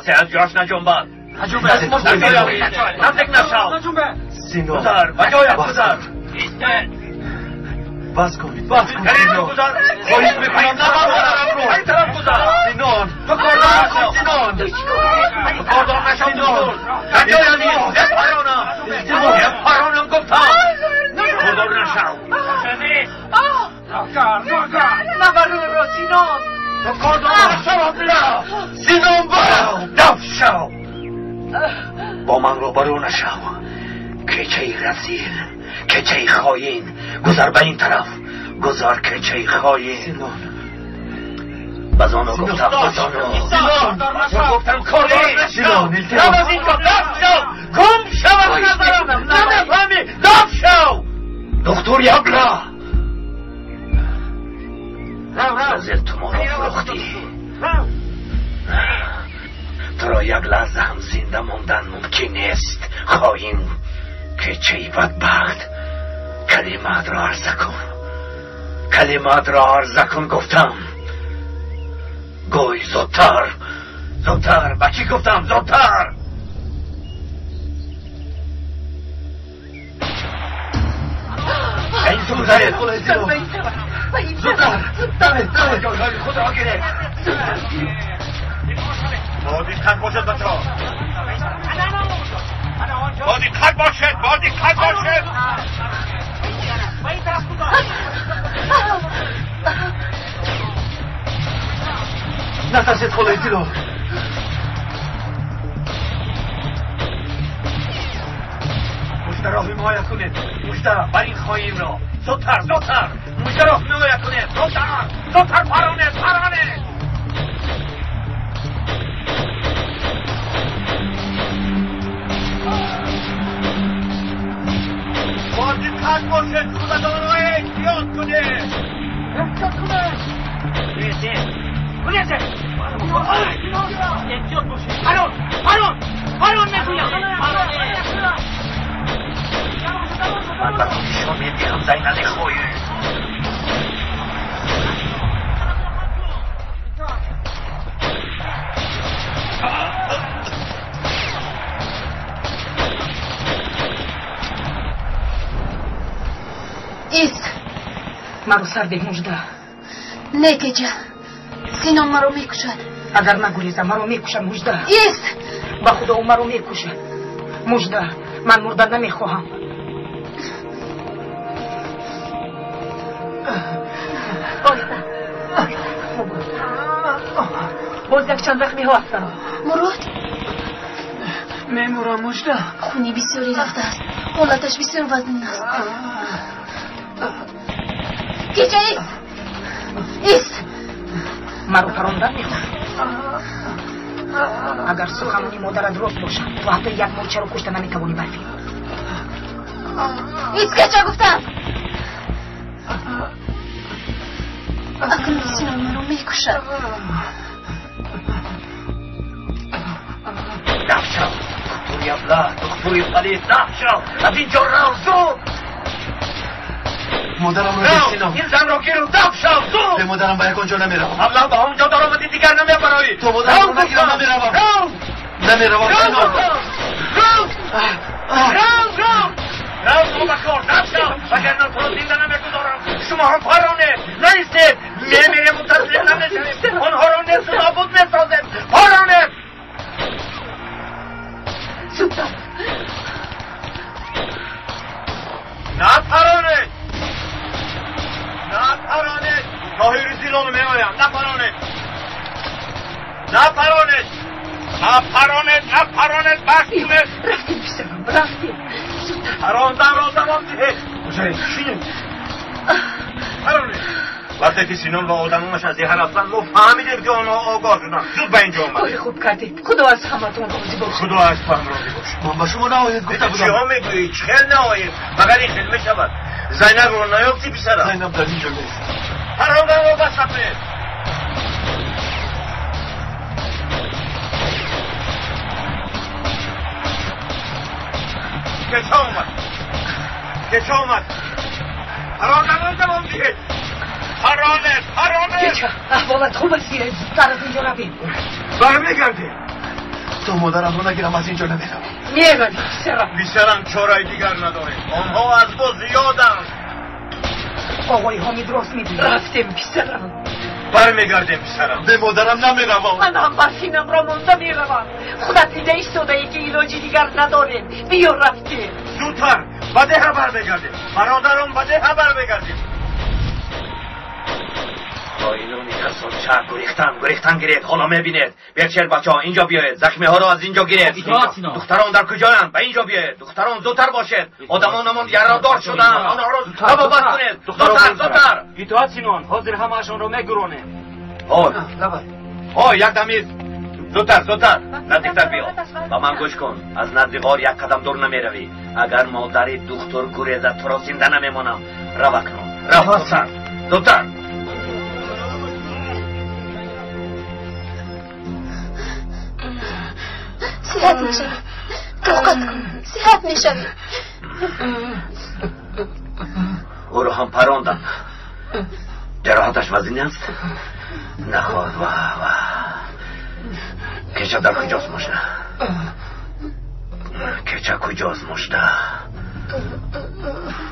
کسی از جاش نجنبد. نزدیک نشو. گذر به جایت گذر. بس کنید، بس کنید. گذر. خواهش میکنم نبر رو. این طرف گذر. سینان تو کاردار نشو. سینان تو کاردار نشو. به جایت بپرانم. بپرانم گفتم. کاردار نشو. نبر رو سینان. تو کاردار نشو. سینان برو. دف شو. با من روبرو نشو. کچه رزیل، کچه خاین. گذر به این طرف. گذر کچه خاین. سینان بزانو گفتم. بزانو سینان گفتم کاری سینان نم از اینجا دف شو. گم شو از نظرم. نمیفهمی. دف شو. دکتر یبلا رزیل تو ما را فروختی. تو را یک لحظه هم زنده ماندن ممکن نیست. خواهیم که چه بدبخت. کلمات را عرضه کن. کلمات را عرضه کن گفتم. گوی زودتر. زودتر. با کی گفتم زودتر. این زودتر. زودتر. جای خود را گرفت. با دقت باشد بچه ها. با دقت باشد. با دقت باشد. نترسید خدای سیلو. مژده را حمایت کنید. مژده بر این خواهیم را. زودتر زودتر. مژده را حمایت کنید. زودتر زودتر. پرانه پرانه. با دقت باشد. خودتان را احتیاط کنید. احتیاط کنید. احتیاط باشید. پران پران پران میگویم. من به تو نشان میدهم زینل خواهی. ایست. مرا سر ده مژده. نه کجا. سینان مرا میکشد. اگر نگریزم مرا میکشد مژده. ایست. با خدا او مرا میکشد. مژده من مردن نمیخواهم. باز یک چند زخمی ها هستند. مراد میمورم مژده. خونی بسیاری رفته است. حالتش بسیار وزنین است. کجا ایست. ایست. مرا پراندن میخواهد. اگر سخنانی مادرت راست باشد تو حتی یک مورچه را کشته نمیتوانی برفی. ایست کجا گفتم. اکنون سینان مرا میکشد. دف شو. دکتری ابله، دکتری پلید. دف شو. از اینجا رو زود. مادرم را سینان. این زن را گیر و دف شو زود. به مادرم به یک آنجا نمیروم. ابله به آنجا در آمدی دیگر نمیبرایی. تو مادرم را نگیرم نمیروم. نمیروم سینان. رو رو رو رو بکار. دف شو. وگرنه تو را زنده نمیگذارم. شما هم پرانه نیستید. میمیریم و تسلیم نمیشویم. آنها را نیست و نابود میسازیم. پرانه. زودتر. نپرانه. نپرانه. تاهیر زیلانو میآیم. نپرانه. نپرانه. نپرانه. نپرانه. بس کنید. رفتیم پسرم رفتیم. زودتر. پراندن را دوام دهید. کجایی؟ پرانه. وقتی که سینان و آدمانش از دیه رفتن ما فهمیدیم که آنها آگاه شدن. زود به اینجا آمدیم. کار خوب کردید. خدا از همتون راضی باشه. خدا از تو هم راضی باشه. من به شما نهایت گفته بودم. چه ها میگویی؟ چه نهایت؟ مگر این خیل میشود؟ زینب رو نیافتی پسرم؟ زینب در اینجا نیست. پراندن را بس کنید. کجا آمد؟ کجا آمد؟ پراندن را دوام دهید. پرانه پرانه. کجا احوالت خوب است؟ زودتر از اینجا رویم. برمیگردیم. То модарамро нагирам аз инҷо намеравам. Меравӣ писарам. Писарам, чораи дигар надорем. Онҳо аз мо зиёданд. Оғои Ҳомид рост мегӯяд. Рафтем писарам. Бармегардем писарам. Бе модарам намеравам. Ман ҳам барфинамро монда меравам. Худат дида истодаӣ ки илоҷи дигар надорем. Биё рафтем. Зудтар ба деҳа бармегардем. Бародарам, ба деҳа бармегардем. Хоинони касонча гурехтан, гурехтан гиред. Ҳоло мебинед. Берчер бачаҳо, инҷо биёед. Захмиҳоро аз инҷо гиред. Духтарон дар куҷоянд? Ба инҷо биёед. Духтарон зудтар бошед. Одамонамон ярадор шуданд. Онҳоро табобат кунед. Зудтар, зудтар. Итоат Синон, ҳозир ҳамаашонро мегуронем. Ой, ой, як дамид. Зудтар, зудтар. Наздиктар биё. Ба ман гӯш кун. Аз назди ғор як қадам дур намеравӣ. Агар модари духтур гурезад, туро зинда намемонам. Рав акнун. Рав, зудтар. Зудтар. Сиҳат мешавӣ. Тоқат кун. Сиҳат мешавӣ. Ӯро ҳам парондам. Ҷароҳаташ вазин аст? Наход, ва ва. Кеча дар куҷост мужда? Кеча куҷост мужда?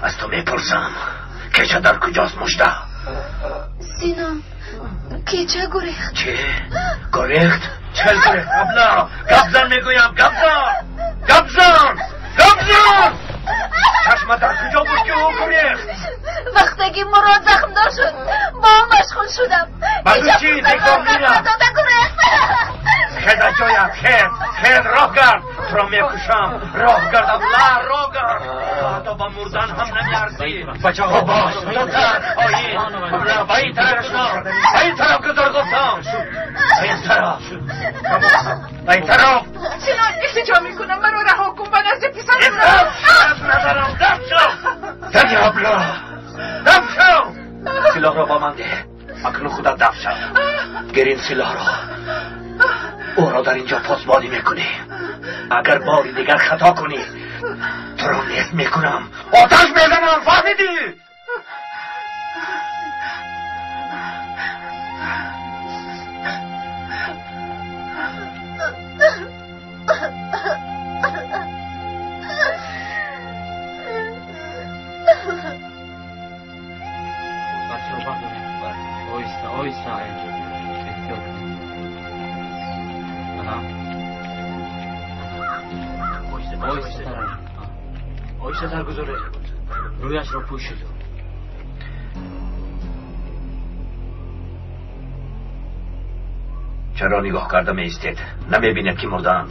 Аз ту мепурсам. Кеча дар куҷост мужда? Синон, кеча гурехт. Чӣ? Гурехт? Чел гурехт? Абла! Гап зан мегӯям! Гап зан! Гап зан! Гап зан! Чашма дар куҷо буд ки ӯ гурехт? Вақте ки Мурод захмдор шуд, бо ӯ машғул шудам. Ба ту чӣ? Бегом мирам. Дода гурехт. Хез аз ҷоят, хез, хез, роҳ гард. Туро мекушам. Роҳ гард, абла, роҳ гард. Ту ҳатто ба мурдан ҳам намеарзӣ. Бачаҳо, бош, зудтар, оин. Абла, ба ин тараф гузор. Ба ин тараф гузор гуфтам. Ба ин тараф. Ба ин тараф. Синон, илтиҷо мекунам, маро раҳо кун, ба назди писарам равам. Даст назарам, даст шав. Даф абла, даф шав. Силоҳро ба ман деҳ. Акнун худат даф шав. Гир ин силоҳро. Ӯро дар инҷо посбонӣ мекунӣ. Агар бори дигар хато кунӣ, туро нест мекунам. Оташ мезанам, фаҳмидӣ? Оҳиста, оҳиста, эҳтиёт кун. Оҳистатар гузоред. Рӯяшро пӯшид. Чаро нигоҳ карда меистед? Намебинед ки мурдаанд?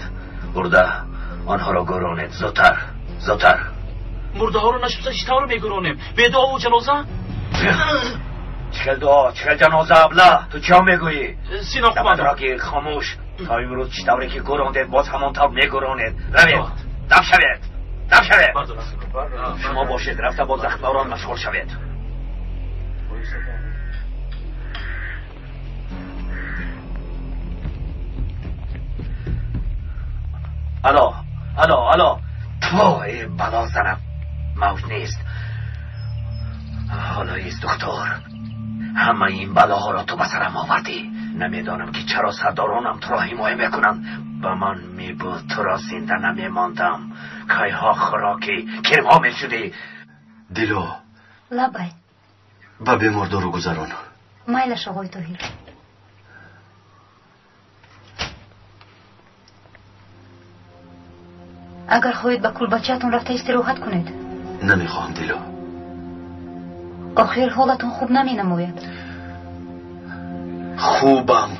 Бурда онҳоро гӯронед. Зудтар, зудтар. Мурдаҳоро нашуста чӣ тавр мегӯронем? Бе дуову ҷаноза? Чӣ хел дуо, чӣ хел ҷаноза, абла? Ту чиҳо мегӯӣ? Сино Дамадро гир, хомӯш. То имрӯз чӣ тавре ки гӯрондед, боз ҳамон тавр мегӯронед. Равед, даф шавед, даф шавед. Шумо бошед, рафта бо захмдорон машғул шавед. Алло, алло, алло. Тво, эй бало занам. Мавҷ нест. Ҳоло ист духтур. Ҳамаи ин балоҳоро ту ба сарам овардӣ. Намедонам ки чаро сардоронам туро ҳимоя мекунанд. Ба ман мебуд туро зинда намемондам. Кайҳо хӯроки кирмҳо мешудӣ. Дило. Лабай. Ба бемор дору гузарон. Майлаш, оғои Тоҳир. Агар хоҳед ба кулбачаатон рафта истироҳат кунед. Намехоҳам, Дило. Охир ҳолатон хуб наменамояд. Хубам.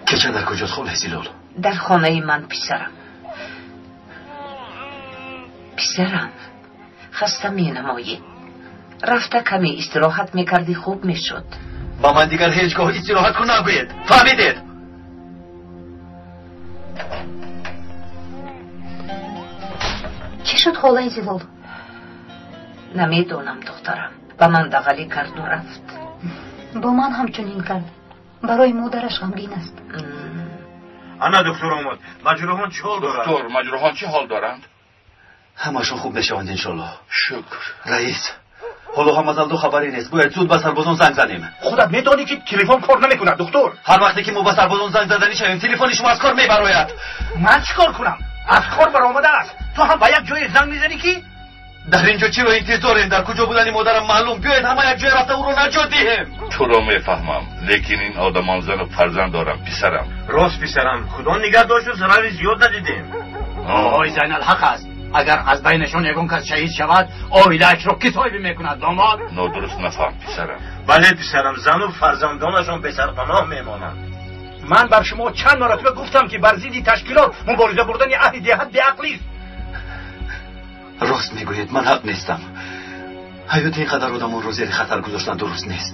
Кеча дар куҷост, холаи Зилол? Дар хонаи ман, писарам. Писарам, хаста менамоӣ. Рафта каме истироҳат мекардӣ, хуб мешуд. Ба ман дигар ҳеҷ гоҳ истироҳат кун нагӯед. Фаҳмидед? Чӣ шуд, холаи Зилол? Намедонам, духтарам. Ба ман дағалӣ карду рафт. Бо ман ҳамчунин кард. Барои модараш ғамгин аст. Ана духтур омад. Маҷрӯҳон чӣ ҳол доранд? Духтур, маҷрӯҳон чӣ ҳол доранд? Ҳамаашон хуб мешаванд иншоаллоҳ. Шукр. Раис, ҳоло ҳам аз Алдо хабаре нест. Бояд зуд ба сарбозон занг занем. Худат медонӣ ки телефон кор намекунад, духтур. Ҳар вақте ки мо ба сарбозон занг заданӣ шавем, телефони шумо аз кор мебарояд. Ман чӣ кор кунам? Аз кор баромадааст. Ту ҳам ба як ҷое занг мезанӣ ки дар инҷо чиро интизорем? Дар куҷо будани модарам маълум. Биёед ҳама як ҷое рафта ӯро наҷот диҳем. Туро мефаҳмам, лекин ин одамон зану фарзанд дорам, писарам. Рост писарам, худо нигаҳ дошту зарари зиёд надидем. Оғои Зайнал ҳақ аст. Агар аз байнашон ягон кас шаҳид шавад, оилаашро кӣ соҳибӣ мекунад, домод? Нодуруст нафаҳм, писарам. Бале писарам, зану фарзандонашон бесарпаноҳ мемонанд. Ман бар шумо чанд маротиба гуфтам ки бар зидди ташкилот мубориза бурдани аҳли деҳат беақлист. Рост мегӯед, ман ҳақ нестам. Ҳаёти ин қадар одамонро зери хатар гузоштан дуруст нест.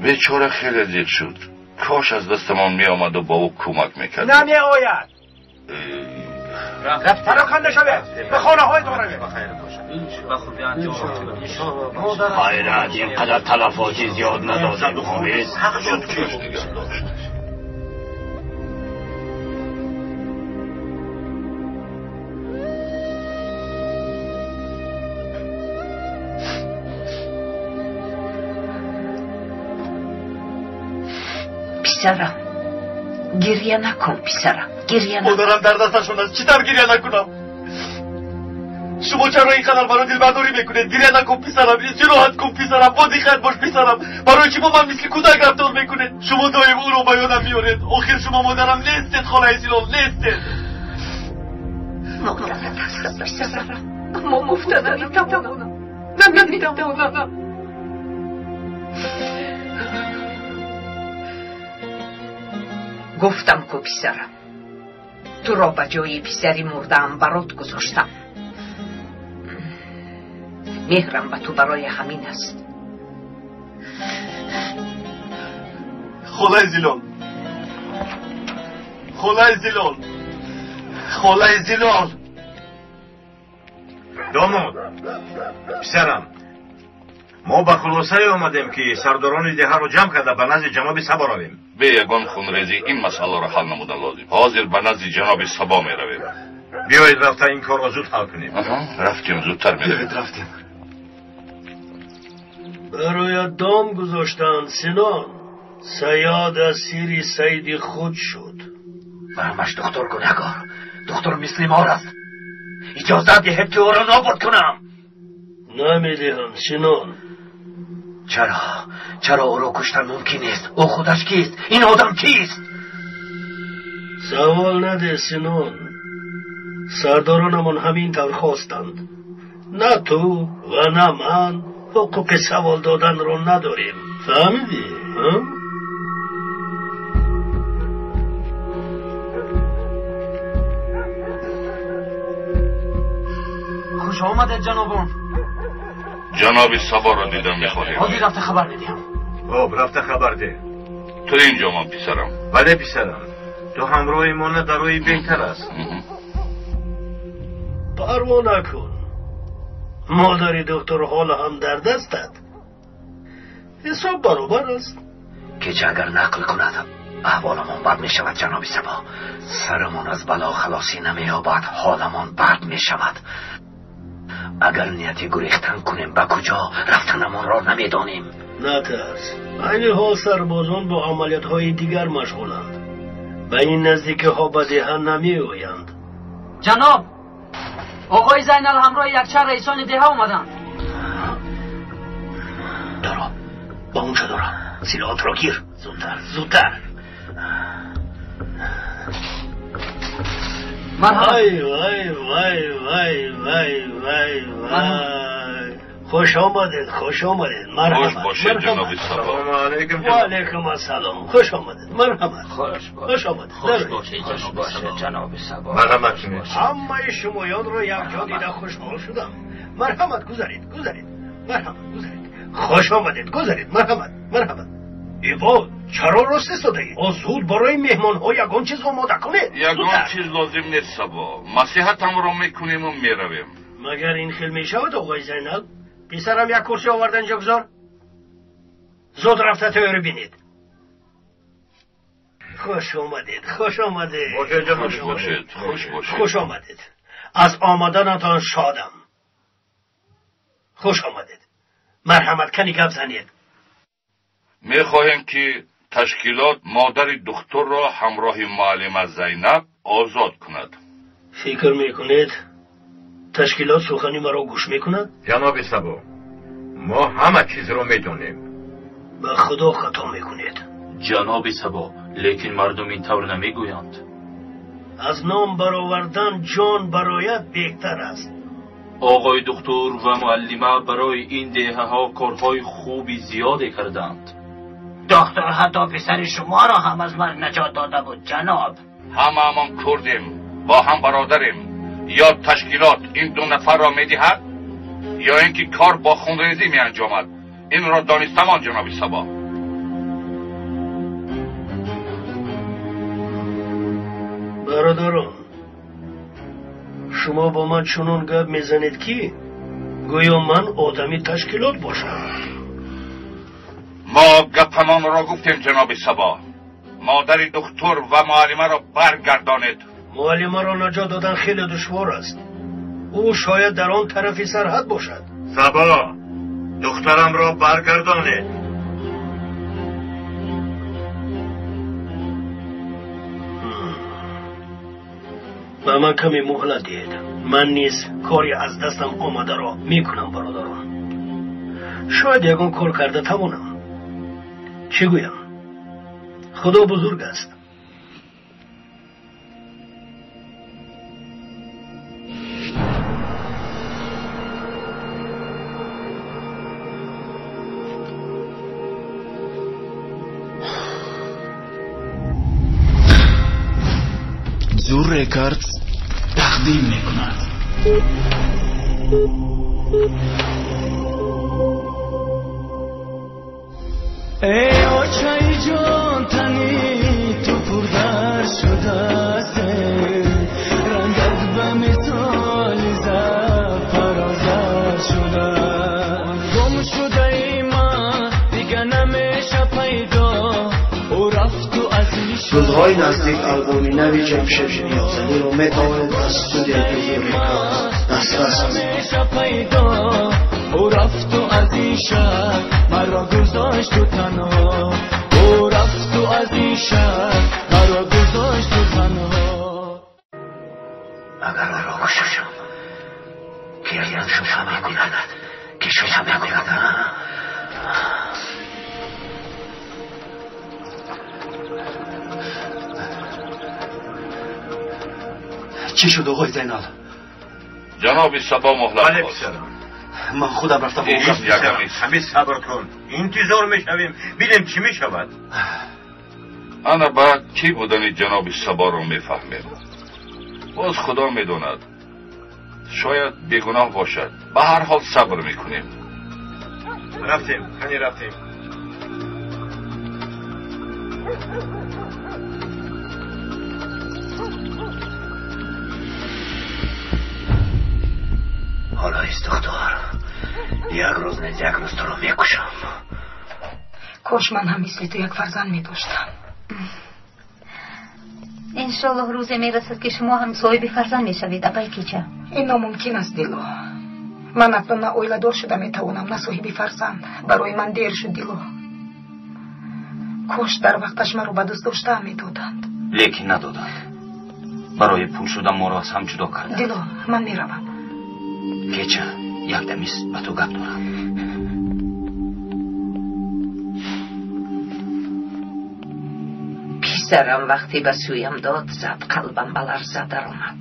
Бечора хеле зиқ шуд. Кош аз дастамон меомаду бо ӯ кӯмак мекардем. Намеояд. Пароканда шавед, ба хонаҳоятон равед. Хайрат, ин қадар талафоти зиёд надодем, хомез. Ҳақ шуд ки Писарам, гирья накун, писарам, гирья накун. Модарам дар дасташон аст, чӣ тавр гирья накунам? Шумо чаро ин қадар маро дилбардорӣ мекунед? Гирья накун, писарам, истироҳат кун, писарам, бо диққат бош, писарам. Барои чӣ бо ман мисли кӯдак рафтор мекунед? Шумо доим ӯро ба ёдам меоред. Охир шумо модарам нестед, холаи Зилол, нестед. Модарат ҳастам, писарам, аммо муфта наметавонам, наметавонам. Гуфтам ку писарам, туро ба ҷои писари мурдаам барот гузоштам. Меҳрам ба ту барои ҳамин аст. Холаи Зилол, холаи Зилол, холаи Зилол. Домод, писарам, мо ба хулосае омадем ки сардорони деҳаро ҷамъ карда ба назди ҷаноби Сабо равем. Бе ягон хунрезӣ ин масъаларо ҳал намудан лозим. Ҳозир ба назди ҷаноби Сабо меравем. Биёед рафта ин корро зуд ҳал кунем. Рафтем, зудтар меравем. Рафтем. Барои дом гузоштанд, Синон. Саёд асири сайди худ шуд. Ҳамаш духтур гунаҳкор. Духтур мисли мор аст. Иҷозат диҳед ки ӯро нобуд кунам. Намедиҳам, Синон. Чаро? Чаро ӯро куштан мумкин нест? Ӯ худаш кист? Ин одам кист? Савол наде, Синон. Сардоронамон ҳамин тавр хостанд. На ту ва на ман ҳуқуқи савол доданро надорем. Фаҳмидӣ? Хуш омадед, ҷанобон. Ҷаноби Саборо дидан мехоҳем. Ҳозир рафта хабар медиҳам. Хоб, рафта хабар деҳ. Ту инҷо ман, писарам. Бале, писарам, ту ҳамроҳи мо на дар роҳи беҳтар аст. Парво накун. Модари духтур ҳоло ҳам дар дастат. Ҳисоб баробар аст. Кеча агар нақл кунад, аҳволамон бад мешавад, ҷаноби Сабо. Сарамон аз бало халосӣ намеёбад, ҳоламон бад мешавад. Агар нияти гурехтан кунем, ба куҷо рафтанамонро намедонем. Натарс, айни ҳол сарбозон бо амалиётҳои дигар машғуланд. Ба ин наздикиҳо ба деҳа намеоянд. Ҷаноб, оғои Зайнал ҳамроҳи якчанд раисони деҳа омаданд. Доро, ба унҷо дора. Силоҳатро гир. Зудтар, зудтар. Вай, вай, вай, вай, вай, вай, вай. Хуш омадед, хуш омадед. Марҳамат. Хуш бошед, ҷаноби Сабо. Салому алайкум. Ва алайкум ассалом. Хуш омадед. Марҳамат. Хуш омадед. Хуш бошед, ҷаноби Сабо. Марҳамат кунед. Ҳамаи шумоёнро якҷо дида хушҳол шудам. Марҳамат, гузаред, гузаред. Марҳамат, гузаред. Хуш омадед, гузаред. Марҳамат, марҳамат. Ибо, чаро рост истодаед? О, зуд барои меҳмонҳо ягон чиз омода кунед. Ягон чиз лозим нест, Сабо. Маслиҳатамро мекунему меравем. Магар ин хел мешавад, оғои Зайнал? Писарам, як курсӣ оварда инҷо гузор. Зуд рафта тайёрӣ бинед. Хуш омадед, хуш омадед. Хуш бошед, хуш бошед. Хуш омадед. Аз омаданатон шодам. Хуш омадед. Марҳамат, кани гап занед. Мехоҳем ки ташкилот модари духтурро ҳамроҳи муаллима Зайнаб озод кунад. Фикр мекунед ташкилот сухани маро гӯш мекунад? Ҷаноби Сабо, мо ҳама чизро медонем. Ба Худо хато мекунед. Ҷаноби Сабо, лекин мардум ин тавр намегӯянд. Аз ном баровардан ҷон барояд беҳтар аст. Оғои духтур ва муаллима барои ин деҳаҳо корҳои хуби зиёде карданд. Доктор ҳатто писари шуморо ҳам аз марг наҷот дода буд, ҷаноб. Ҳамаамон курдем, бо ҳам бародарем. Ё ташкилот ин ду нафарро медиҳад, ё ин ки кор бо хунрезӣ меанҷомад. Инро донистамон, ҷаноби Сабо. Бародарон, шумо бо ман чунон гап мезанед ки гӯё ман одами ташкилот бошам. Мо гапамонро гуфтем, ҷаноби Сабо. Модари духтур ва муаллимаро баргардонед. Муаллимаро наҷот додан хеле душвор аст. Ӯ шояд дар он тарафи сарҳад бошад. Сабо, духтарамро баргардонед. Ба ман каме муҳлат диҳед. Ман низ кори аз дастам омадаро мекунам, бародарон. Шояд ягон кор карда тавонам. Чӣ гӯям? Худо бузург аст. Зур Рекордс тақдим мекунад. Эй очаи ҷон, тани ту пурдар шудааст, рангат ба мисоли зафарозар шудааст. Гум шудаи ман дига намеша пайдо, ӯ рафту аз ин Рӯзҳои наздик албоми нави Ҷамшед Ниёзалиро метавонед аз студияи Зур Рекордс дастрас кунед. Пайдо, ӯ рафту аз ин шаҳр маро гузошту танҳо. Ӯ рафту аз ин шаҳр маро гузошту танҳо. Агар ӯро кушам, гирям шуша мекунад, ки шуша мекунад. Чӣ шуд, оғои Зайнал? Ҷаноби Сабо муҳлат Бале, хост. писарам. Ман худам рафтам бо ӯ гап Ягам мезанам. нест. Ҳамин сабр кун, интизор мешавем, бинем чӣ мешавад. Ана баъд кӣ будани ҷаноби Саборо мефаҳмем. Боз Худо медонад, шояд бегуноҳ бошад. Ба ҳар ҳол сабр мекунем. Рафтем, кани рафтем. Ҳоло ист, духтур, як рӯз нез як рӯз туро мекушам. Кош ман ҳам мисли ту як фарзанд медоштам. Иншоллоҳ рӯзе мерасад ки шумо ҳам соҳиби фарзанд мешавед, абай Кеча. Ин номумкин аст, Дило. Ман акнун на оиладор шуда метавонам, на соҳиби фарзанд. Барои ман дер шуд, Дило. Кош дар вақташ маро ба дӯст доштаам медоданд. Лекин надоданд. Барои пул шуда моро аз ҳам ҷудо карданд. Дило, ман меравам. Кеча, якдамист ба ту гап дорам. Писарам вақте ба сӯям дод зад, қалбам ба ларза даромад.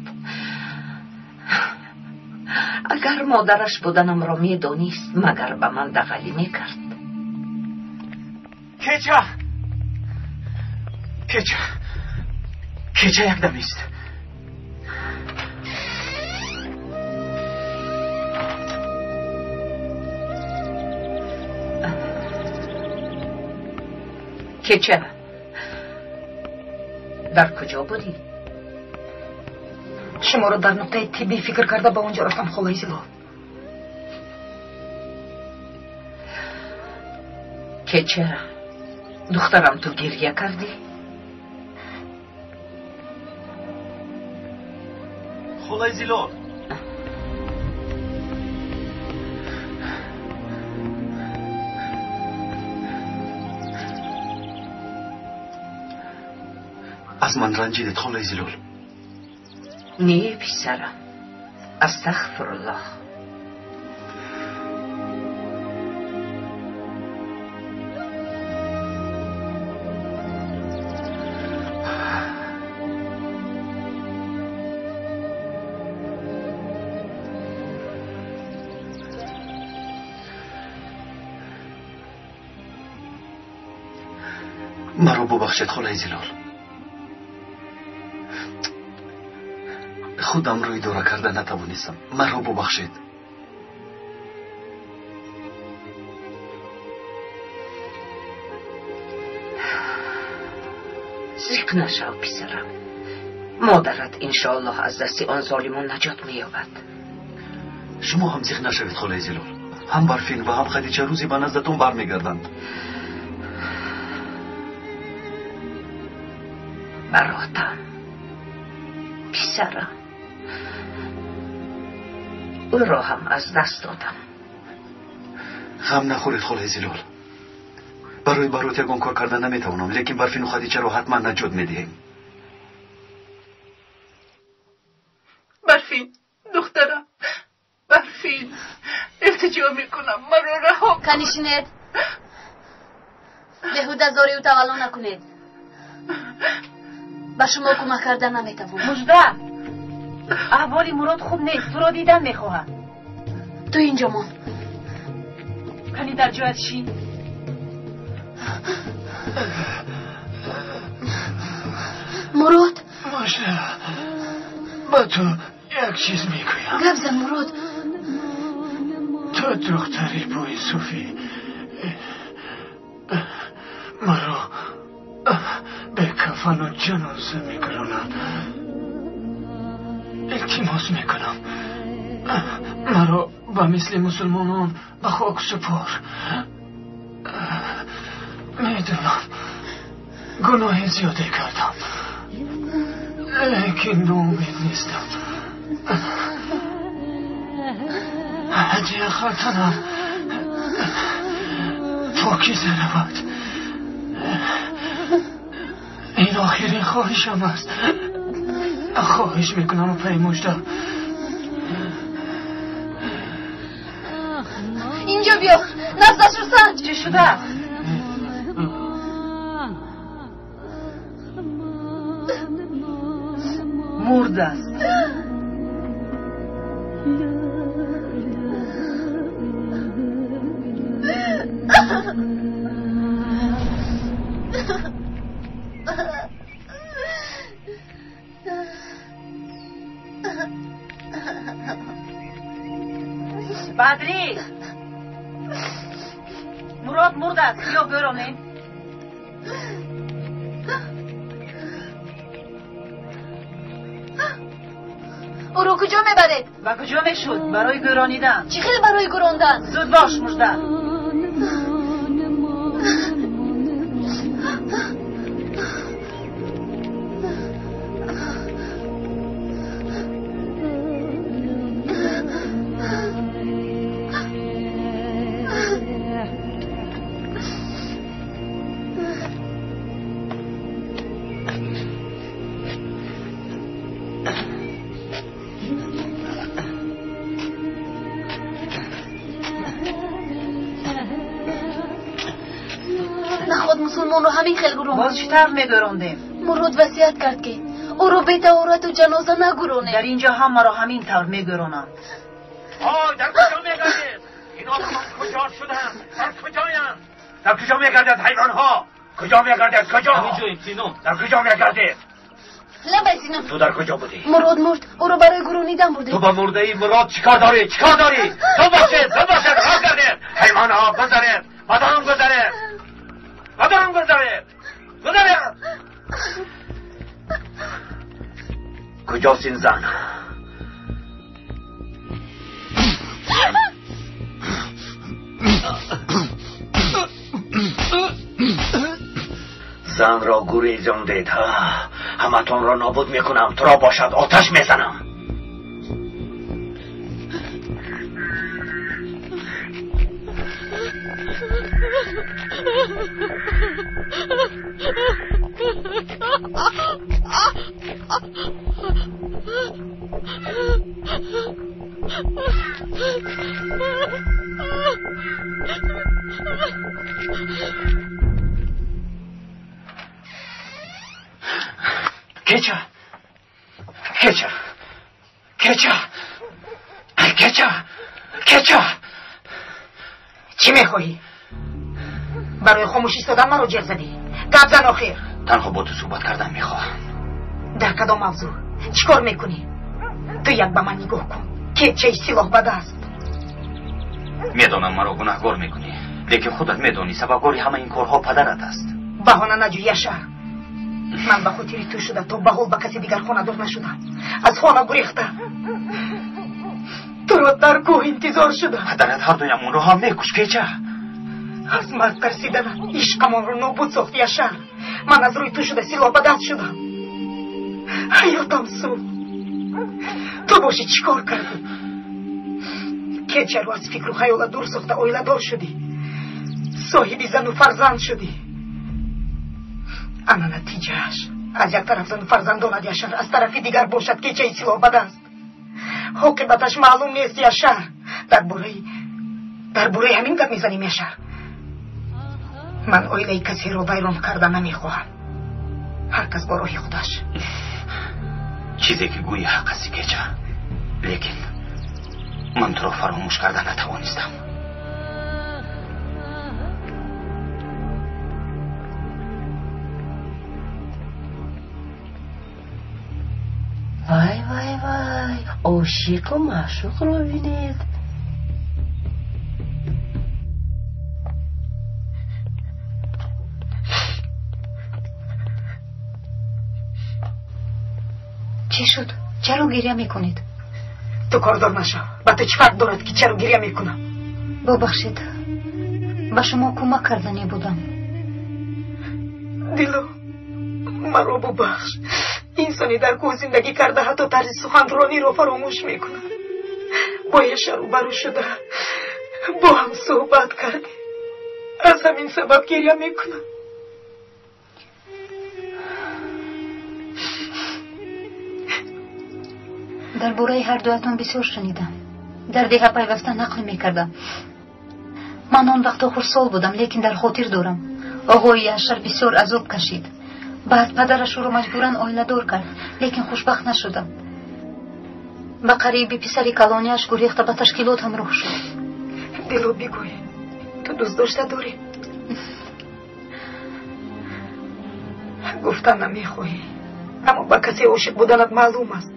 Агар модараш буданамро медонист, магар ба ман дағалӣ мекард. Кеча! Кеча! Кеча, якдамист. Кеча, дар куҷо будӣ? Шуморо дар нуқтаи тиббӣ фикр карда ба он ҷо рафтам, холаи Зилол. Кеча, духтарам, ту гирья кардӣ? Холаи Зилол. Аз ман ранҷидед, холаи Зилол. Не, писарам. Астағфируллоҳ. Маро бубахшед, холаи Зилол. Худамро идора карда натавонистам. Маро бубахшед. Зиқ нашав, писарам. Модарат иншоаллоҳ аз дасти он золимон наҷот меёбад. Шумо ҳам зиқ нашавед, холаи Зилол. Ҳам Барфин ва ҳам Хадича рӯзе ба наздатон бармегарданд. Баротам, писарам, ӯро ҳам аз даст додам. Ғам нахӯред, холаи Зилол. Барои барот ягон кор карда наметавонам, лекин Барфину Хадичаро ҳатман наҷот медиҳем. Барфин, духтарам, Барфин, илтиҷо мекунам, маро раҳо кун. Канишинед, беҳуда зорию тавалло накунед. Ба шумо кӯмак карда наметавонам. Мужда, аҳволи Мурод хуб нест, туро дидан мехоҳад. Ту инҷо мон. Кани дар ҷоят шин. Мурод. Мужда, ба ту як чиз мегӯям. Гап зан, Мурод. Ту духтари бӯи суфӣ, маро бе кафану ҷаноза мегуронанд. Илтимос мекунам, маро ба мисли мусулмонон ба хок супор. Медонам гуноҳи зиёде кардам, лекин ноумед нестам. Ҳадди ақал танам покиза равад. Ин охирин хоҳишам аст. Хоҳиш мекунам, пай Мужда. Инҷо биё, нафсашро санҷ. Чӣ шудааст? Мурд аст. Бадрӣ, Мурод мурд аст, биё гӯронем. Ӯро куҷо мебаред? Ба куҷо мешуд? Барои гӯронидан. Чӣ хел барои гӯрондан? Зуд бош, Мужда. Ҳамин хел гӯрон. Боз чӣ тавр мегӯрондем? Мурод васият кард, ки ӯро бетаҳорату ҷаноза нагӯронем. Дар инҷо ҳамаро ҳамин тавр мегӯронанд. Ой, дар куҷо мегардед? Ин одамон куҷо шуданд? Дар куҷоянд? Дар куҷо мегардед, ҳайвонҳо? Куҷо мегардед? Куҷо? Ҳаминҷоем, Сино. Дар куҷо мегардед? Лабай, Сино. Ту дар куҷо будӣ? Мурод мурд, ӯро барои гӯронидан бурдем. Ту ба мурдаи Мурод чӣ кор дорӣ? Чӣ кор дорӣ? Зуд бошед, зуд бошед, роҳ гардед. Ҳайвонҳо, гузаред, ба дарун гузаред. Ба дарун гузаред, гузаред. Куҷост ин зан? Занро гурезондед, ҳаматонро нобуд мекунам. Туро бошад оташ мезанам. Кеча! Кеча! Кеча! Кеча! Кеча! Чӣ мехоҳӣ? Барои хомӯш истодан маро ҷеғ задӣ? Гап зан охир. Танҳо бо ту суҳбат кардан мехоҳам. Дар кадом мавзӯъ? Чӣ кор мекунӣ? Ту як ба ман нигоҳ кун. Кечаи силоҳ ба даст. Медонам маро гунаҳгор мекунӣ, лекин худат медонӣ сабабгори ҳама ин корҳо падарат аст. Баҳона наҷӯй, Яшар. Ман ба хотири ту шуда то ба ҳол ба каси дигар хонадор нашудам. Аз хона гурехта. Туро дар кӯҳ интизор шудам. Падарат ҳар дуямонро ҳам мекушт, Кеча. Аз марг тарсиданат ишқамонро нобуд сохт, Яшар. Ман аз рӯи ту шуда силоҳ ба даст шудам. Ҳаётам сӯхт. Ту бошӣ чӣ кор кардӣ? Кечаро аз фикру хаёла дур сохта оиладор шудӣ. Соҳиби зану фарзанд шудӣ. Ана натиҷааш. Аз як тараф зану фарзандонат, Яшар, аз тарафи дигар бошад кечаи силоҳ ба даст. Оқибаташ маълум нест, Яшар. Дар бораи ҳамин гап мезанем, Яшар. Ман оилаи касеро вайрон карда намехоҳам. Ҳар кас бо роҳи худаш. Чизе ки гӯӣ ҳақ аст, Кеча, лекин ман туро фаромӯш карда натавонистам. Вай, вай, вай, ошиқу маъшуқро бинед. Чӣ шуд? Чаро гиря мекунед? Ту кордор нашав. Ба ту чӣ фарқ дорад, ки чаро гиря мекунам? Бубахшед, ба шумо кӯмак карданӣ будам. Дило, маро бубахш. Инсоне дар кӯҳ зиндагӣ карда ҳатто тарзи суханрониро фаромӯш мекунад. Бо Яшар рӯбарӯ шуда бо ҳам суҳбат кардем. Аз ҳамин сабаб гиря мекунам. Дар бораи ҳар дуятон бисёр шунидам. Дар деҳа пайваста нақл мекардам. Ман он вақто хурдсол будам, лекин дар хотир дорам. Оғои Яшар бисёр азоб кашид. Баъд падараш ӯро маҷбуран оиладор кард, лекин хушбахт нашудам. Ба қариби писари калониаш гурехта ба ташкилот ҳамроҳ шуд. Дило, бигӯй, ту дӯст дошта дорӣ? Гуфтан намехоҳӣ, аммо ба касе ошиқ буданат маълум аст.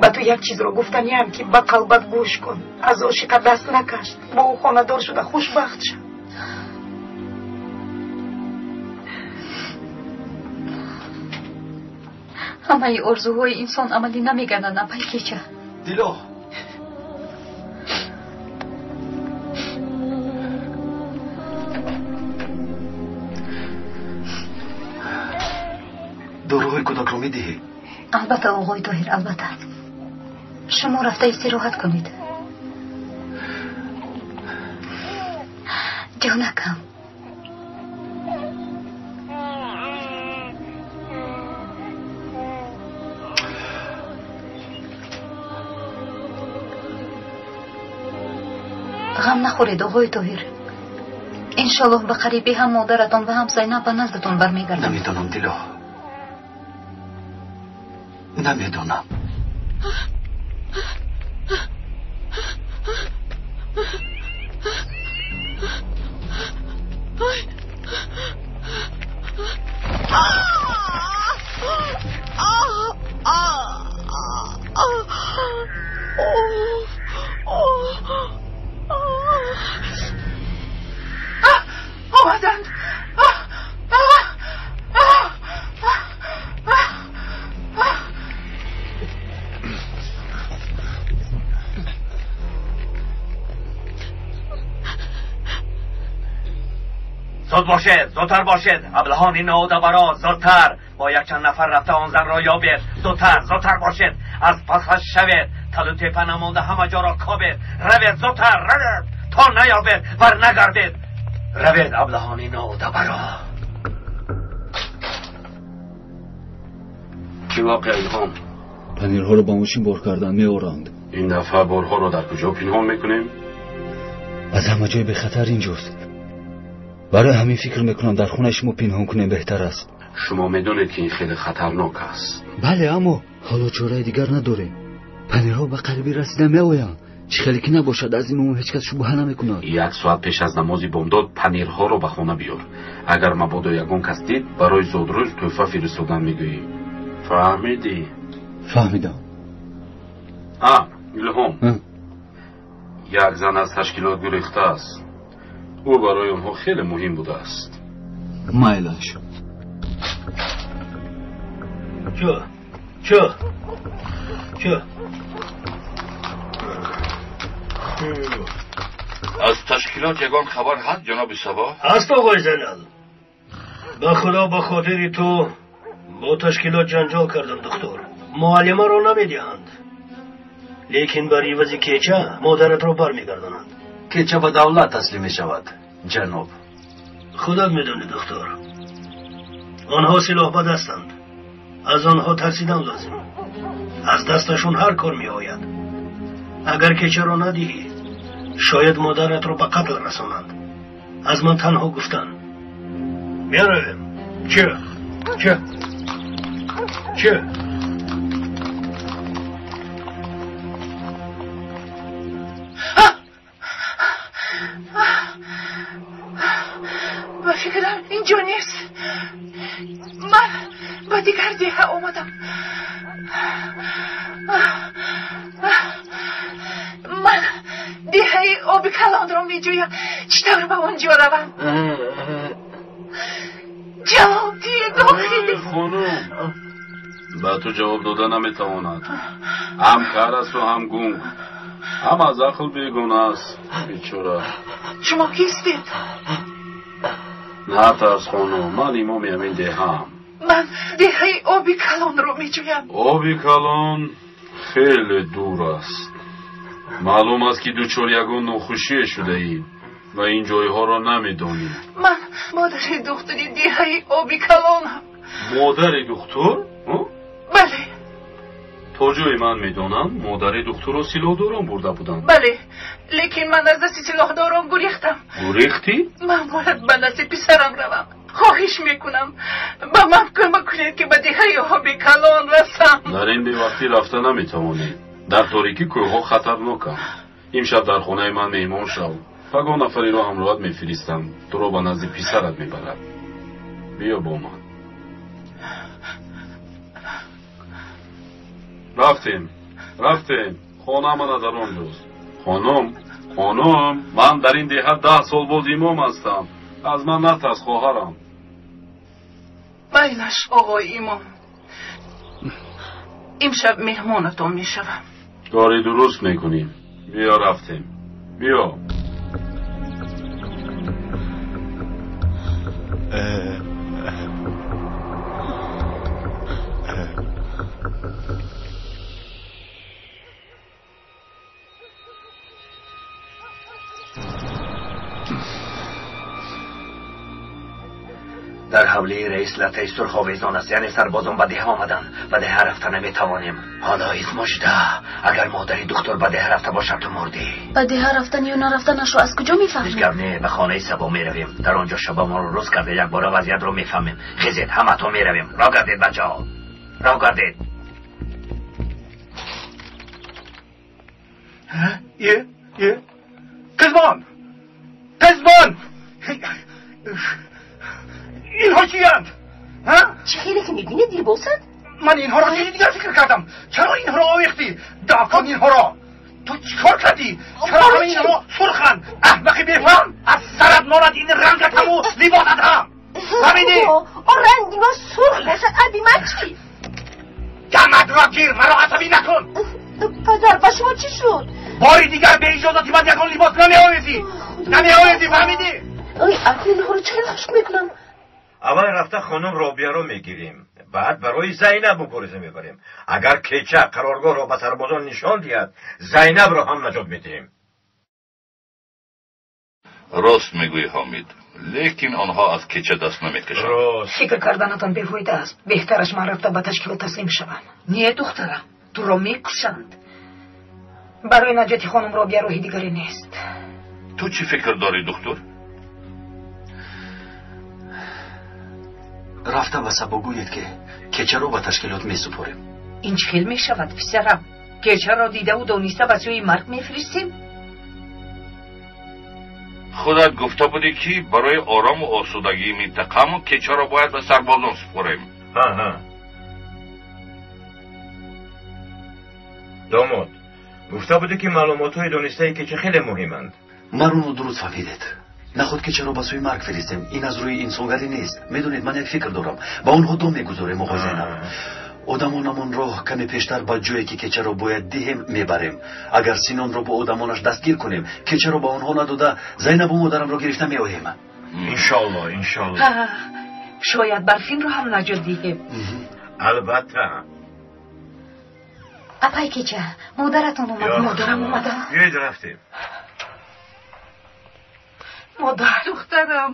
Ба ту як чизро гуфтаниам, ки ба қалбат гӯш кун. Аз ошиқа даст накаш. Бо ӯ хонадор шуда хушбахт шав. Ҳамаи орзуҳои инсон амалӣ намегарданд, апай Кеча. Дило, доруҳои кӯдакро медиҳӣ? Албатта, оғои Тоҳир, албатта. Шумо рафта истироҳат кунед. Ҷонакам. Ғам нахӯред, оғои Тоҳир. Иншоллоҳ ба қарибӣ ҳам модаратон ва ҳам Зайнаб ба наздатон бармегарданд. Намедонам, Дило. Намедонам. Омаданд. Зуд бошед, зудтар бошед, аблаҳони ноудабаро, зудтар. Бо якчанд нафар рафта он занро ёбед. Зудтар, зудтар бошед, аз пасаш шавед, талу тепа намонда ҳама ҷоро кобед. Равед, зудтар, равед, то наёбед, бар нагардед. Равед, аблаҳони ноудабаро. Чӣ воқеа, Илҳом? Панирҳоро ба мошин бор кардан меоранд. Ин дафъа борҳоро дар куҷо пинҳон мекунем? Аз ҳама ҷой бехатар инҷост. Барои ҳамин фикр мекунам дар хонаи шумо пинҳон кунем беҳтар аст. Шумо медонед ки ин хеле хатарнок аст. Бале, аммо ҳоло чораи дигар надорем. Панирҳо ба қарибӣ расида меоянд. Чӣ хеле ки набошад, аз имом ҳеҷ кас шубҳа намекунад. Як соат пеш аз намози бомдод панирҳоро ба хона биёр. Агар мабодо ягон кас дид, барои зодрӯз тӯҳфа фиристодан мегӯӣ. Фаҳмидӣ? Фаҳмидам. Илҳом, як зан аз ташкилот гурехтааст. Ӯ барои онҳо хеле муҳим будааст. Майлаш. Чё? Чё? Чё? Аз ташкилот ягон хабар ҳаст, ҷаноби Сабо? Ҳаст, оғои Зайнал. Ба худо, ба хотири ту бо ташкилот ҷанҷол кардам, духтур. Муаллимаро намедиҳанд, лекин бар ивази кеча модаратро бармегардонанд. Кеча ба давлат таслим мешавад, ҷаноб. Худат медонӣ, духтур, онҳо силоҳ ба дастанд. Аз онҳо тарсидан лозим. Аз дасташон ҳар кор меояд. Агар кечаро надиҳӣ, шояд модаратро ба қатл расонанд. Аз ман танҳо гуфтан. Меравем. Чӣ? Чӣ? Чӣ? Ба фикрам инҷо нест. Ман ба дигар деҳа омадам. Ман деҳаи оби калонро меҷӯям. Чӣ тавр ба он ҷо равам? Ҷавоб диҳед, охир. Хонум, ба ту ҷавоб дода наметавонад. Ҳам кар асту ҳам гунг, ҳам аз ақл бегона аст, бечора. Шумо кистед? Натарс, хонум, ман имоми ҳамин деҳаам. Ман деҳаи оби калонро меҷӯям. Оби калон хеле дур аст. Маълум аст ки дучори ягон нохушие шудаӣ ва ин ҷойҳоро намедонӣ. Ман модари духтури деҳаи оби калонам. Модари духтур? Бале. То ҷое ман медонам, модари духтурро силоҳдорон бурда буданд. Бале, лекин ман аз дасти силоҳдорон гурехтам. Гурехтӣ? Ман бояд ба назди писарам равам. Хоҳиш мекунам, ба ман кӯмак кунед ки ба деҳаи оби калон расам. Дар ин бевақтӣ рафта наметавонӣ. Дар торикӣ кӯҳҳо хатарноканд. Имшаб дар хонаи ман меҳмон шав. Пагоҳ нафареро ҳамроҳат мефиристам, туро ба назди писарат мебарад. Биё бо ман. Рафтем, рафтем. Хона мана дар он ҷост. Хонум, хонум, ман дар ин деҳа 10 сол боз имом ҳастам. Аз ман натарс, хоҳарам. Майлаш, оғои имом. Имшаб меҳмонатон мешавам. Кори дуруст мекунӣ. Биё рафтем. Биё. Дар ҳавлии раис латаи сурх овезон аст, яъне сарбозон ба деҳа омаданд. Ба деҳа рафта наметавонем. Ҳоло измужда, агар модари духтур ба деҳа рафта бошад, ту мурдӣ. Ба деҳа рафтан ё нарафтанашро аз куҷо мефаҳмем? Ҳеҷ гап не, ба хонаи Сабо меравем. Дар он ҷо шабамонро рӯз карда якбора вазъиятро мефаҳмем. Хезед, ҳаматон меравем. Роҳ гардед, бачаҳо, роҳ гардед. Қизбон, қизбон, инҳо чиянд? Чӣ хеле ки мебинед, либосанд. Ман инҳоро чизи дигар фикр кардам. Чаро инҳоро овехтӣ? Даф кун инҳоро. Ту чӣ кор кардӣ? Чаро ҳама инҳо сурханд? Аҳмақи бефаҳм, аз сарат монад ин рангатаму либосат ҳам. Фаҳмидӣ? Он ранги мо сурх бошад, аби ман чӣ? Гаматро гир, маро асабӣ накун. Падар, ба шумо чӣ шуд? Бори дигар бе иҷозати ман ягон либос намеовезӣ. Намеовезӣ, фаҳмидӣ? Ой, акнун инҳоро чӣ хел хушк мекунам? Аввал рафта хонум Робияро мегирем, баъд барои Зайнаб мубориза мебарем. Агар кеча қароргоҳро ба сарбозон нишон диҳад, Зайнабро ҳам наҷот медиҳем. Рост мегӯӣ, Ҳомид, лекин онҳо аз кеча даст намекашанд. Рост. Фикр карданатон бефоида аст. Беҳтараш ман рафта ба ташкилот таслим шавам. Не, духтарам, туро мекушанд. Барои наҷоти хонум Робия роҳи дигаре нест. Ту чӣ фикр дорӣ, духтур? Рафта ба Сабо гӯед, ки кечаро ба ташкилот месупорем. Ин чӣ хел мешавад, писарам? Кечаро дидаву дониста ба сӯи марг мефиристем? Худат гуфта будӣ, ки барои орому осудагии минтақамон кечаро бояд ба сарбозон супорем. Домод, гуфта будӣ, ки маълумотҳои донистаи кеча хеле муҳиманд. Маро нодуруст фаҳмидед. Наход кечаро ба сӯи марг фиристем. Ин аз рӯи инсонгарӣ нест. Медонед, ман як фикр дорам. Ба онҳо дом мегузорем, оғои Зайнаб. Одамонамонро каме пештар ба ҷое, ки кечаро бояд диҳем, мебарем. Агар Синонро бо одамонаш дастгир кунем, кечаро ба онҳо надода, Зайнабу модарамро гирифта меоем. Иншоалло, иншоалло. Шояд Барфинро ҳам наҷот диҳем. Албатта. Апай Кеча, модаратон омад. Модарам омада. Биёед, рафтем. Модар, духтарам,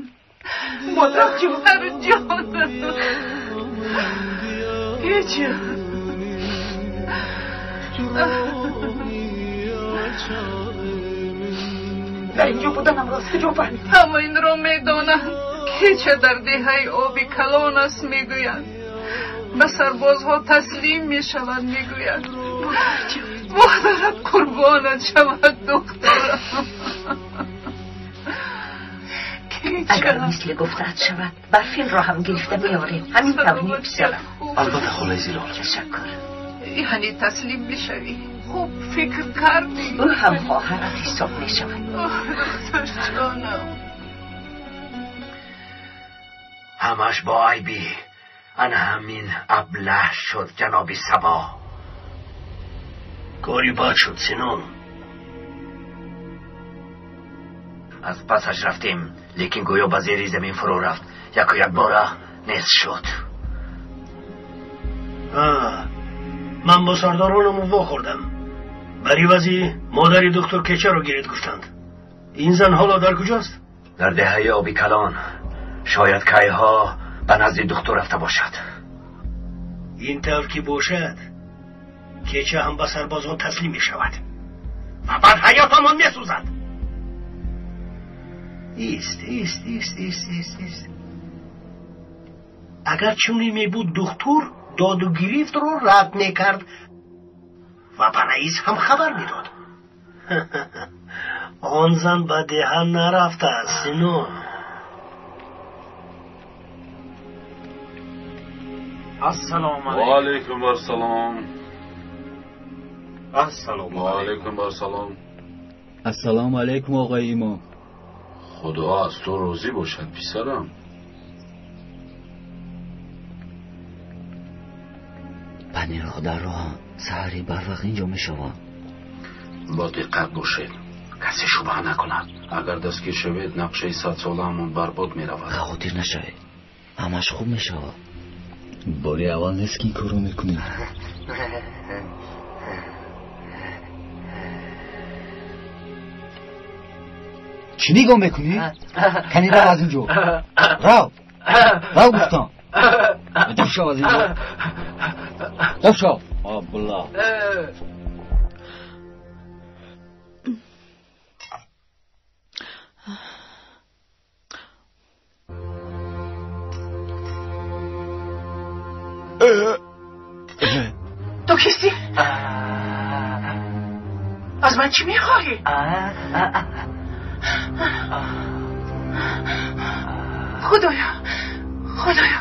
модар, духтару ҷон. Кеча. Дар инҷо буданамро аз куҷо фаҳмид? Ҳама инро медонанд. Кеча дар деҳаи оби калон аст, мегӯянд. Ба сарбозҳо таслим мешавад, мегӯянд. Модарат қурбонат шавад, духтарам. Агар мисли гуфтаат шавад, Барфинро ҳам гирифта меорем. Ҳамин тавр не, писарам? Албатта, холаи Зилол. Ташаккур. Яъне таслим мешавӣ? Хуб фикр кардӣ? Ӯ ҳам хоҳарат ҳисоб мешавад. Духтарҷонам. Ҳамаш бо айби ана ҳамин аблаҳ шуд, ҷаноби Сабо. Кори бад шуд, Синон. Аз пасаш рафтем, лекин гӯё ба зери замин фурӯ рафт. Яку якбора нест шуд. Ман бо сардоронаму вохӯрдам. Бар ивази модари доктор кечаро гиред гуфтанд. Ин зан ҳоло дар куҷост? Дар деҳаи оби калон. Шояд кайҳо ба назди духтур рафта бошад. Ин тавр ки бошад, кеча ҳам ба сарбозон таслим мешавад ва баъд ҳаётамон месӯзад. Ист, ист, ист, ист, ист, ист. Агар чунин мебуд, духтур доду гирифтро рад мекард ва ба раис ҳам хабар медод. Он зан ба деҳа нарафтааст, Синон. Ассалому алайкум. Ва алайкум ассалом. Ассалому ва алайкум ассалом. Ассалому алайкум, оғои имом. Худо аз ту розӣ бошад, писарам. Панирҳо дар роҳанд. Саҳари барвақт инҷо мешаванд. Бо диққат бошед, касе шубҳа накунад. Агар дастгир шавед, нақшаи садсолаамон барбод меравад. Хавотир нашавед, ҳамаш хуб мешавад. Бори аввал нест, ки ин корро мекунем. Чӣ нигоҳ мекунӣ? Кани рав аз инҷо. Рав, рав гуфтам. Даф шав аз инҷо, даф шав. Абла. Ту кистӣ? Аз ман чӣ мехоҳӣ? Худоё, худоё,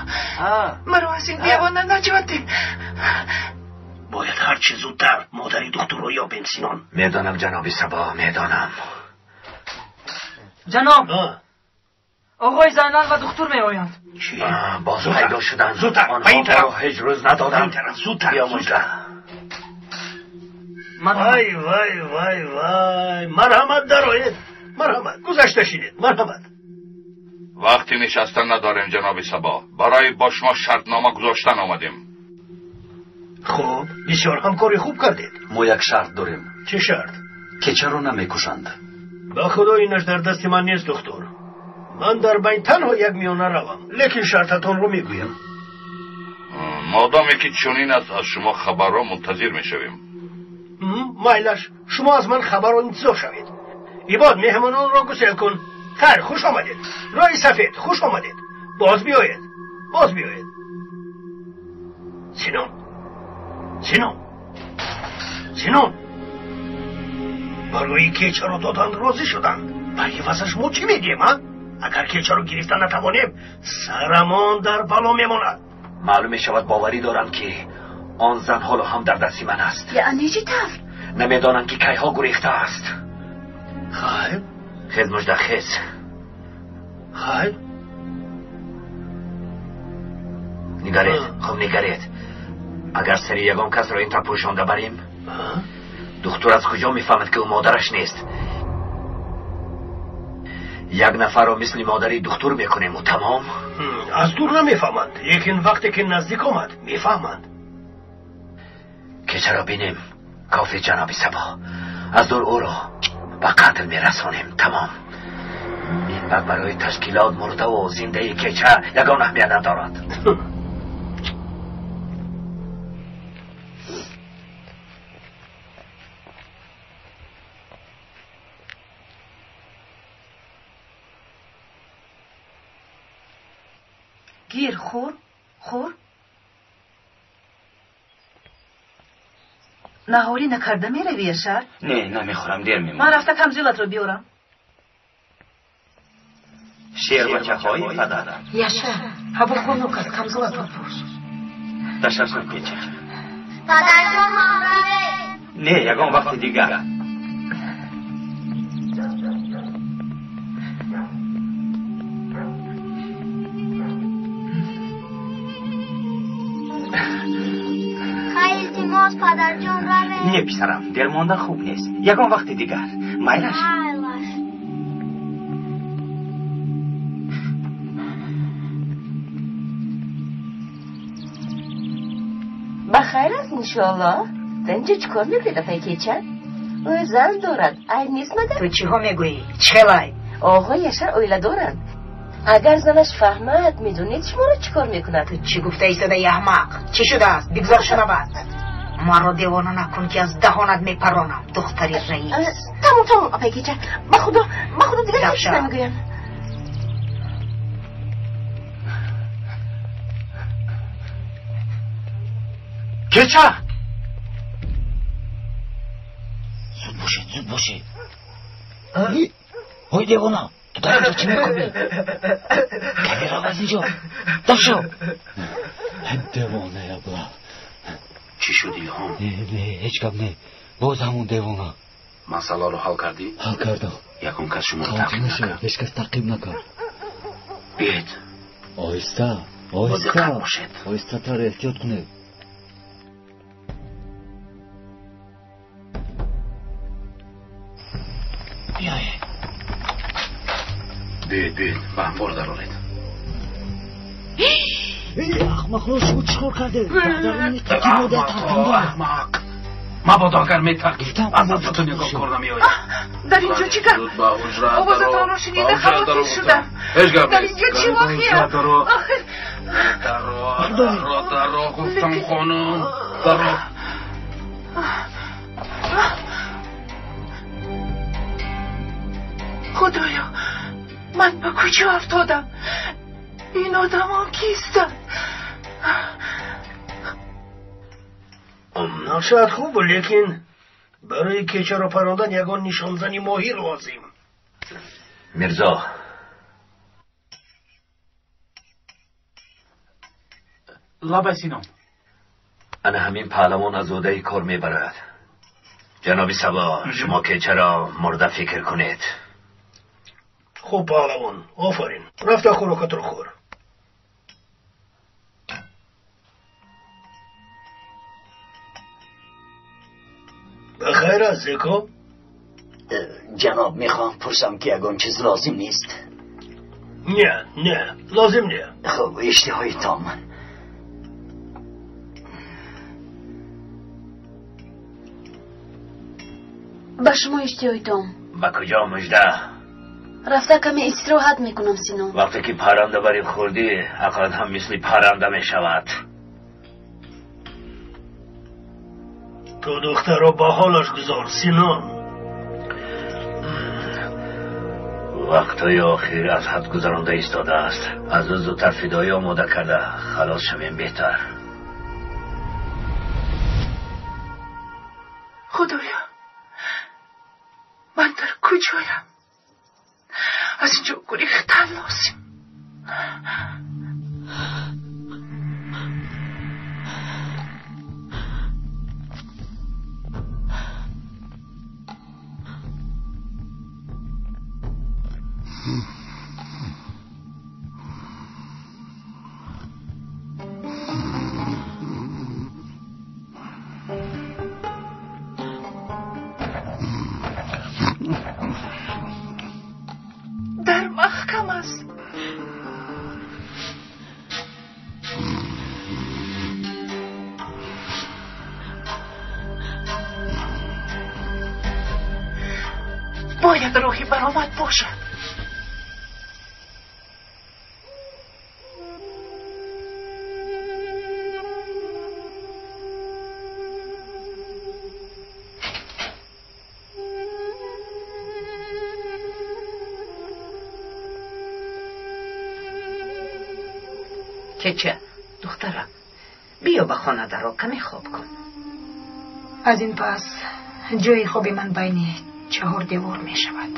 маро аз ин девона наҷот деҳ. Бояд ҳарчи зудтар модари духтурро ёбем, Синон. Медонам, ҷаноби Сабо, медонам. Ҷаноб, оғои Зайнал ва духтур меоянд. Боз пайдо шуданд. Зудтар, онҳо маро ҳеҷ рӯз надоданд. Зудтар, Биё, мужда. Вай, вай, вай, вай, марҳамат, дароед. Марҳамат, гузашта шинед, марҳамат. Вақти нишастан надорем, ҷаноби Сабо. Барои бо шумо шартнома гузоштан омадем. Хуб, бисёр ҳам кори хуб кардед. Мо як шарт дорем. Чӣ шарт? Кечаро намекушанд. Ба худо, инаш дар дасти ман нест, духтур. Ман дар байн танҳо як миёна равам, лекин шартатонро мегӯям. Модоме ки чунин аст, аз шумо хабарро мунтазир мешавем. Майлаш, шумо аз ман хабарро интизор шавед. Ибод, меҳмононро гусел кун. Хайр, хуш омадед. Роҳи сафед, хуш омадед. Боз биёед. Боз биёед. Синон, Синон, Синон, барои кечаро доданд розӣ шуданд. Бар ивазаш мо чӣ медиҳем, а? Агар кечаро гирифта натавонем, сарамон дар бало мемонад. Маълум мешавад, боварӣ дорам, ки он зан ҳоло ҳам дар дасти ман аст. Яъне чӣ тавр? Намедонам, ки кайҳо гурехтааст. Хайр. Хез, Мужда, хез. Хайр. Нигаред, хуб нигаред. Агар сари ягон касро ин тавр пӯшонда барем, духтур аз куҷо мефаҳмад, ки ӯ модараш нест? Як нафарро мисли модари духтур мекунему тамом. Аз дур намефаҳманд, лекин вақте ки наздик омад, мефаҳманд. Кечаро бинем, кофи ҷаноби Сабо. Аз дур ӯро ба қатл мерасонем, тамом. Минбаъд барои ташкилот мурдаву зиндаи кеча ягон аҳамият надорад. Гир, хӯр, хӯр. Наҳорӣ накарда меравӣ, Яшар? Не, намехӯрам, дер мемонам. Ман рафта камзӯлатро биёрам. Шербачаҳои падарам. Яшар, ҳаво хунук аст, камзӯлатро пӯш. Ташаккур, Кеча. Падарҷон ҳам равед. Не, ягон вақти дигар. Илтимос, падарҷон, равед. Не, писарам, дер мондан хуб нест. Ягон вақти дигар. Майлаш? Майлаш. Ба хайр аст, иншоаллоҳ. Дар инҷо чӣ кор мекунед, апай Кеча? Ӯ зан дорад, айб нест магар? Ту чиҳо мегӯӣ? Чӣ хелай? Оғои Яшар оила доранд. Агар занаш фаҳмад, медонед шуморо чӣ кор мекунад? Ту чӣ гуфта истодаи, аҳмақ? Чӣ шудааст? Бигзор шунавад. Маро девона накун, ки аз даҳонат мепаронам, духтари раис. Тамом, тамом, апай Кеча. Ба худо, ба худо, дигар ҳеҷ чиз намегӯям. Кеча! Зуд бошед, зуд бошед. Ой, девона, ту дар инҷо чӣ мекунӣ? Каме рав аз инҷо. Даф шав. Девона ябла. Чӣ шуд, Илҳом? Не, не, ҳеҷ гап не. Боз ҳамон девона. Масъаларо ҳал кардӣ? Ҳал кардам. Ягон кас шуморо таъқиб накард? Ҳеҷ кас таъқиб накард. Биед. Оҳиста, оҳиста. Бодиққат бошед. Оҳистатар, эҳтиёт кунед. Биёед. Биёед, биёед, ба анбор дароред. Аҳмақҳо, шумо чӣ кор кардед? Аҳмақ, мабодо агар метаркид, аз дастатон ягон кор намеояд. Дар инҷо чӣ гап? Овозатонро шунида хавотир шудам. Ҳеҷ гап Дар нест. инҷо чӣ воқеа? Охир Даро, даро, даро, гуфтам, хонум, даро. Худоё, ман ба куҷо афтодам? Ин одамон кистанд? Нақшаат хуб буд, лекин барои кечаро парондан ягон нишонзани моҳир лозим. Мирзо, Лабай, Синон. Ана ҳамин паҳлавон аз ӯҳдаи кор мебарад. Ҷаноби Сабо, шумо кечаро мурда фикр кунед. Хуб, паҳлавон, офарин. Рафта хӯрокатро хӯр. Ба хайр аст, Зеко? Ҷаноб, мехоҳам пурсам, ки ягон чиз лозим нест? Не, не, лозим не. Хуб, иштиҳои том. Ба шумо иштиҳои том. Ба куҷо, Мужда? Рафта каме истироҳат мекунам, Синон. Вақте ки парранда бари хӯрдӣ, ақлат ҳам мисли парранда мешавад. Ту духтарро ба ҳолаш гузор, Синон. Вақтҳои охир аз ҳад гузаронда истодааст. Аз ӯ зудтар фидоӣ омода карда халос шавем беҳтар. Худоё, ман дар куҷоям? Аз инҷо гурехтан лозим. Дар маҳкам аст. Бояд роҳи баромад бошад. Кеча, духтарам, биё ба хона даро, каме хоб кун. Аз ин пас ҷои хоби ман байни чаҳор девор мешавад.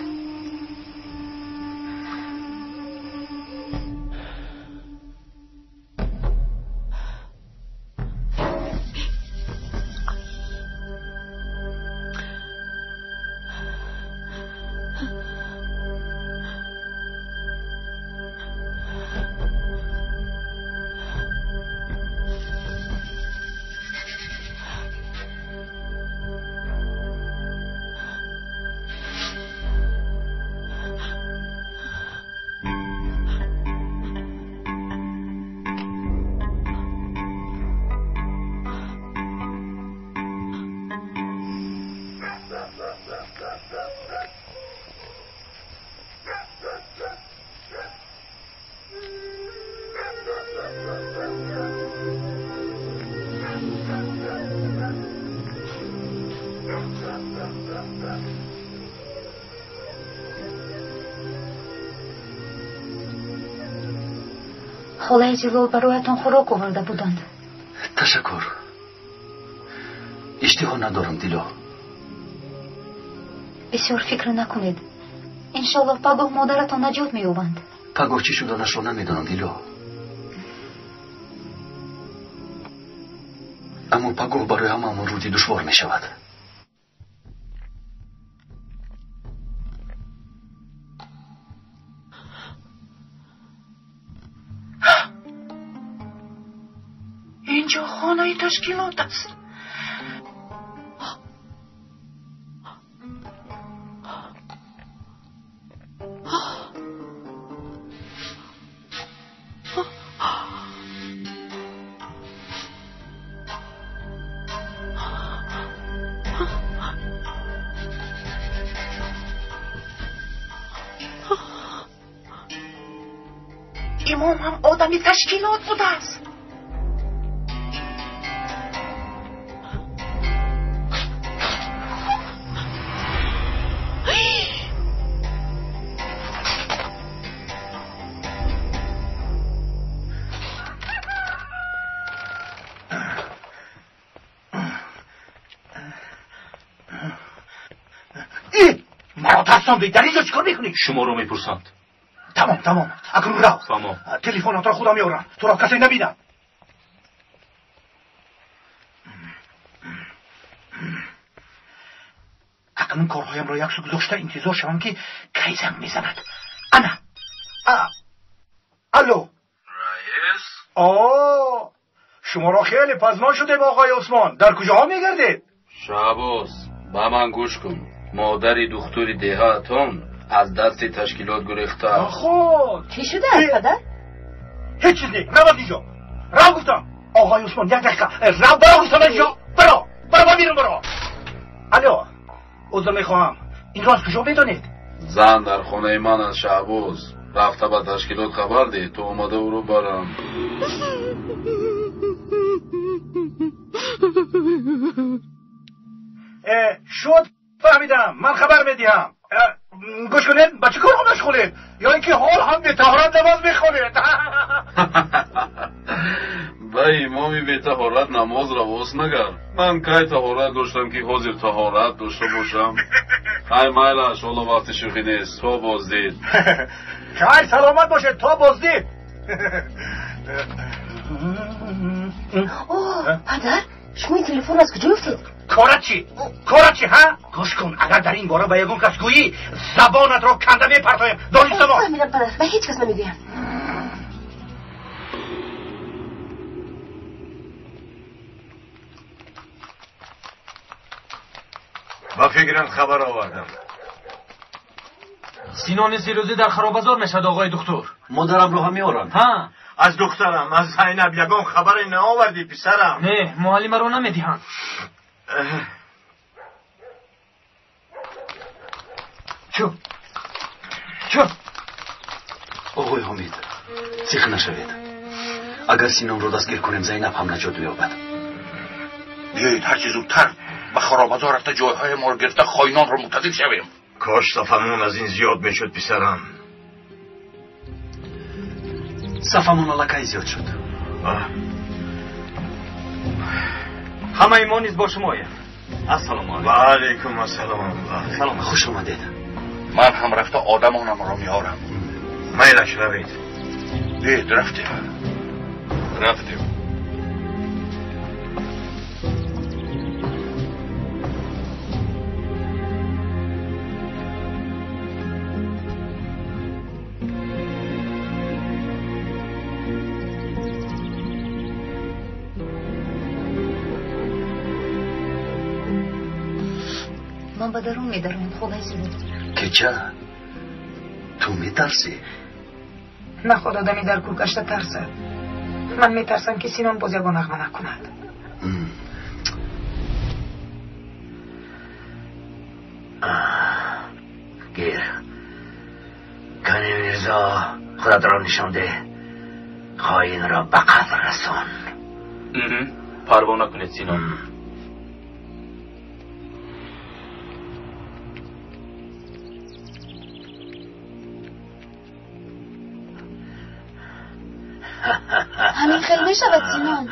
Холаи Зилол бароятон хӯрок оварда буданд. Ташаккур. Иштиҳо надорам, Дило. Бисёр фикр накунед. Иншоллоҳ пагоҳ модаратон наҷот меёбанд. Пагоҳ чӣ шуданашро намедонам, Дило. Аммо пагоҳ барои ҳамаамон рӯзи душвор мешавад. Инҷо хонаи ташкилот аст. Имом ҳам одами ташкилот будааст. Маро тарсондӣ. Дар инҷо чӣ кор мекунӣ? Шуморо мепурсанд. Тамом, тамом. Акнун рав. Тамом. Телефонатро худам меорам. Туро касе набинад. Акнун корҳоямро яксу гузошта интизор шавам, ки кай занг мезанад. Ана. Алло. Раис? О, шуморо хеле пазмон шудем, оғои Усмон. Дар куҷоҳо мегардед? Шаҳбоз, ба ман гӯш кун. Модари духтури деҳаатон аз дасти ташкилот гурехта. Худ. Чӣ шудааст, падар? Ҳеҷ чиз не. Рав аз инҷо. Рав гуфтам. Оғои Усмон, як дақиқа. Рав, баро гуфтам аз инҷо. Баро. Баро, ба берун баро. Алло. Узр мехоҳам. Инро аз куҷо медонед? Зан дар хонаи ман аз Шаҳбоз. Рафта ба ташкилот хабар деҳ, то омада ӯро барам. Шуд, фаҳмидам. Ман хабар медиҳам. Гӯш кунед, ба чӣ корҳо машғулед? Ё ин ки ҳол ҳам бетаҳорат намоз мехонед? Ба имоми бетаҳорат намоз равост нагар. Ман кай таҳорат доштам ки ҳозир таҳорат дошта бошам? Ай майлаш, ҳоло вақти шӯхӣ нест. То боздид. Хайр, саломат бошед, то боздид. О, падар, шумо ин телефонро аз куҷо ёфтед? Корат чӣ? Корат чӣ, ҳа? Гӯш кун, агар дар ин бора ба ягон кас гӯӣ, забонатро канда мепартоям. Донистамо? Фаҳмидам, падар, ба ҳеҷ кас намегӯям. Ба фикрам хабар овардам. Синони Сирӯзӣ дар харобазор мешавад, оғои духтур. Модарамро ҳам меоранд. Ҳа. Аз духтарам, аз Зайнаб ягон хабаре наовардӣ, писарам? Не, муаллимаро намедиҳанд. Чӯ? Чӯ? Оғои Ҳомид, зиқ нашавед. Агар Синонро дастгир кунем, Зайнаб ҳам наҷот меёбад. Биёед ҳарчи зудтар ба харобазор рафта ҷойҳои моро гирифта хоинонро мунтазир шавем. Кош сафамон аз ин зиёд мешуд, писарам. Сафамон аллакай зиёд шуд. Ҳамаи мо низ бо шумоем. Ассалому алайкум. Ва алайкум ассалом. Салом, хуш омадед. Ман ҳам рафта одамонамро меорам. Майлаш, равед. Биёед, рафтем. Рафтем. Ман ба дарун медароям, холаи Зулол. Кеча, ту метарсӣ? Наход одами дар кӯл гашта тарсад. Ман метарсам, ки Синон боз ягон нағма накунад. Гир. Кани Мирзо, худатро нишон деҳ. Хоинро ба қатл расон. Парво накунед, Синон. Ҳамин хел мешавад, Синон.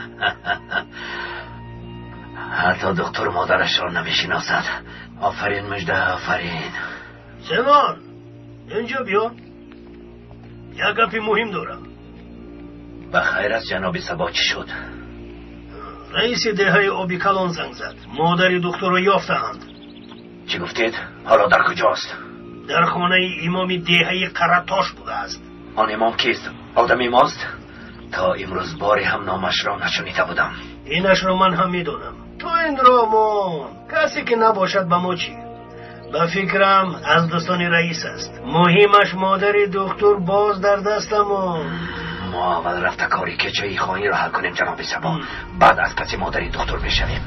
Ҳатто духтур модарашро намешиносад. Офарин, Мужда, офарин. Синон, инҷо биё. Як гапи муҳим дорам. Ба хайр аст, ҷаноби Сабо, чӣ шуд? Раиси деҳаи Оби Калон занг зад. Модари духтурро ёфтаанд. Чӣ гуфтед? Ҳоло дар куҷост? Дар хонаи имоми деҳаи Қаратош будааст. Он имом кист? Одами мост? То имрӯз боре ҳам номашро нашунида будам. Инашро ман ҳам медонам. То инро мон. Касе ки набошад ба мо чӣ? Ба фикрам аз дӯстони раис аст. Муҳимаш модари духтур боз дар дастамон. Мо аввал рафта кори кечаи хоинро ҳал кунем, ҷаноби Сабо. Баъд аз паси модари духтур мешавем.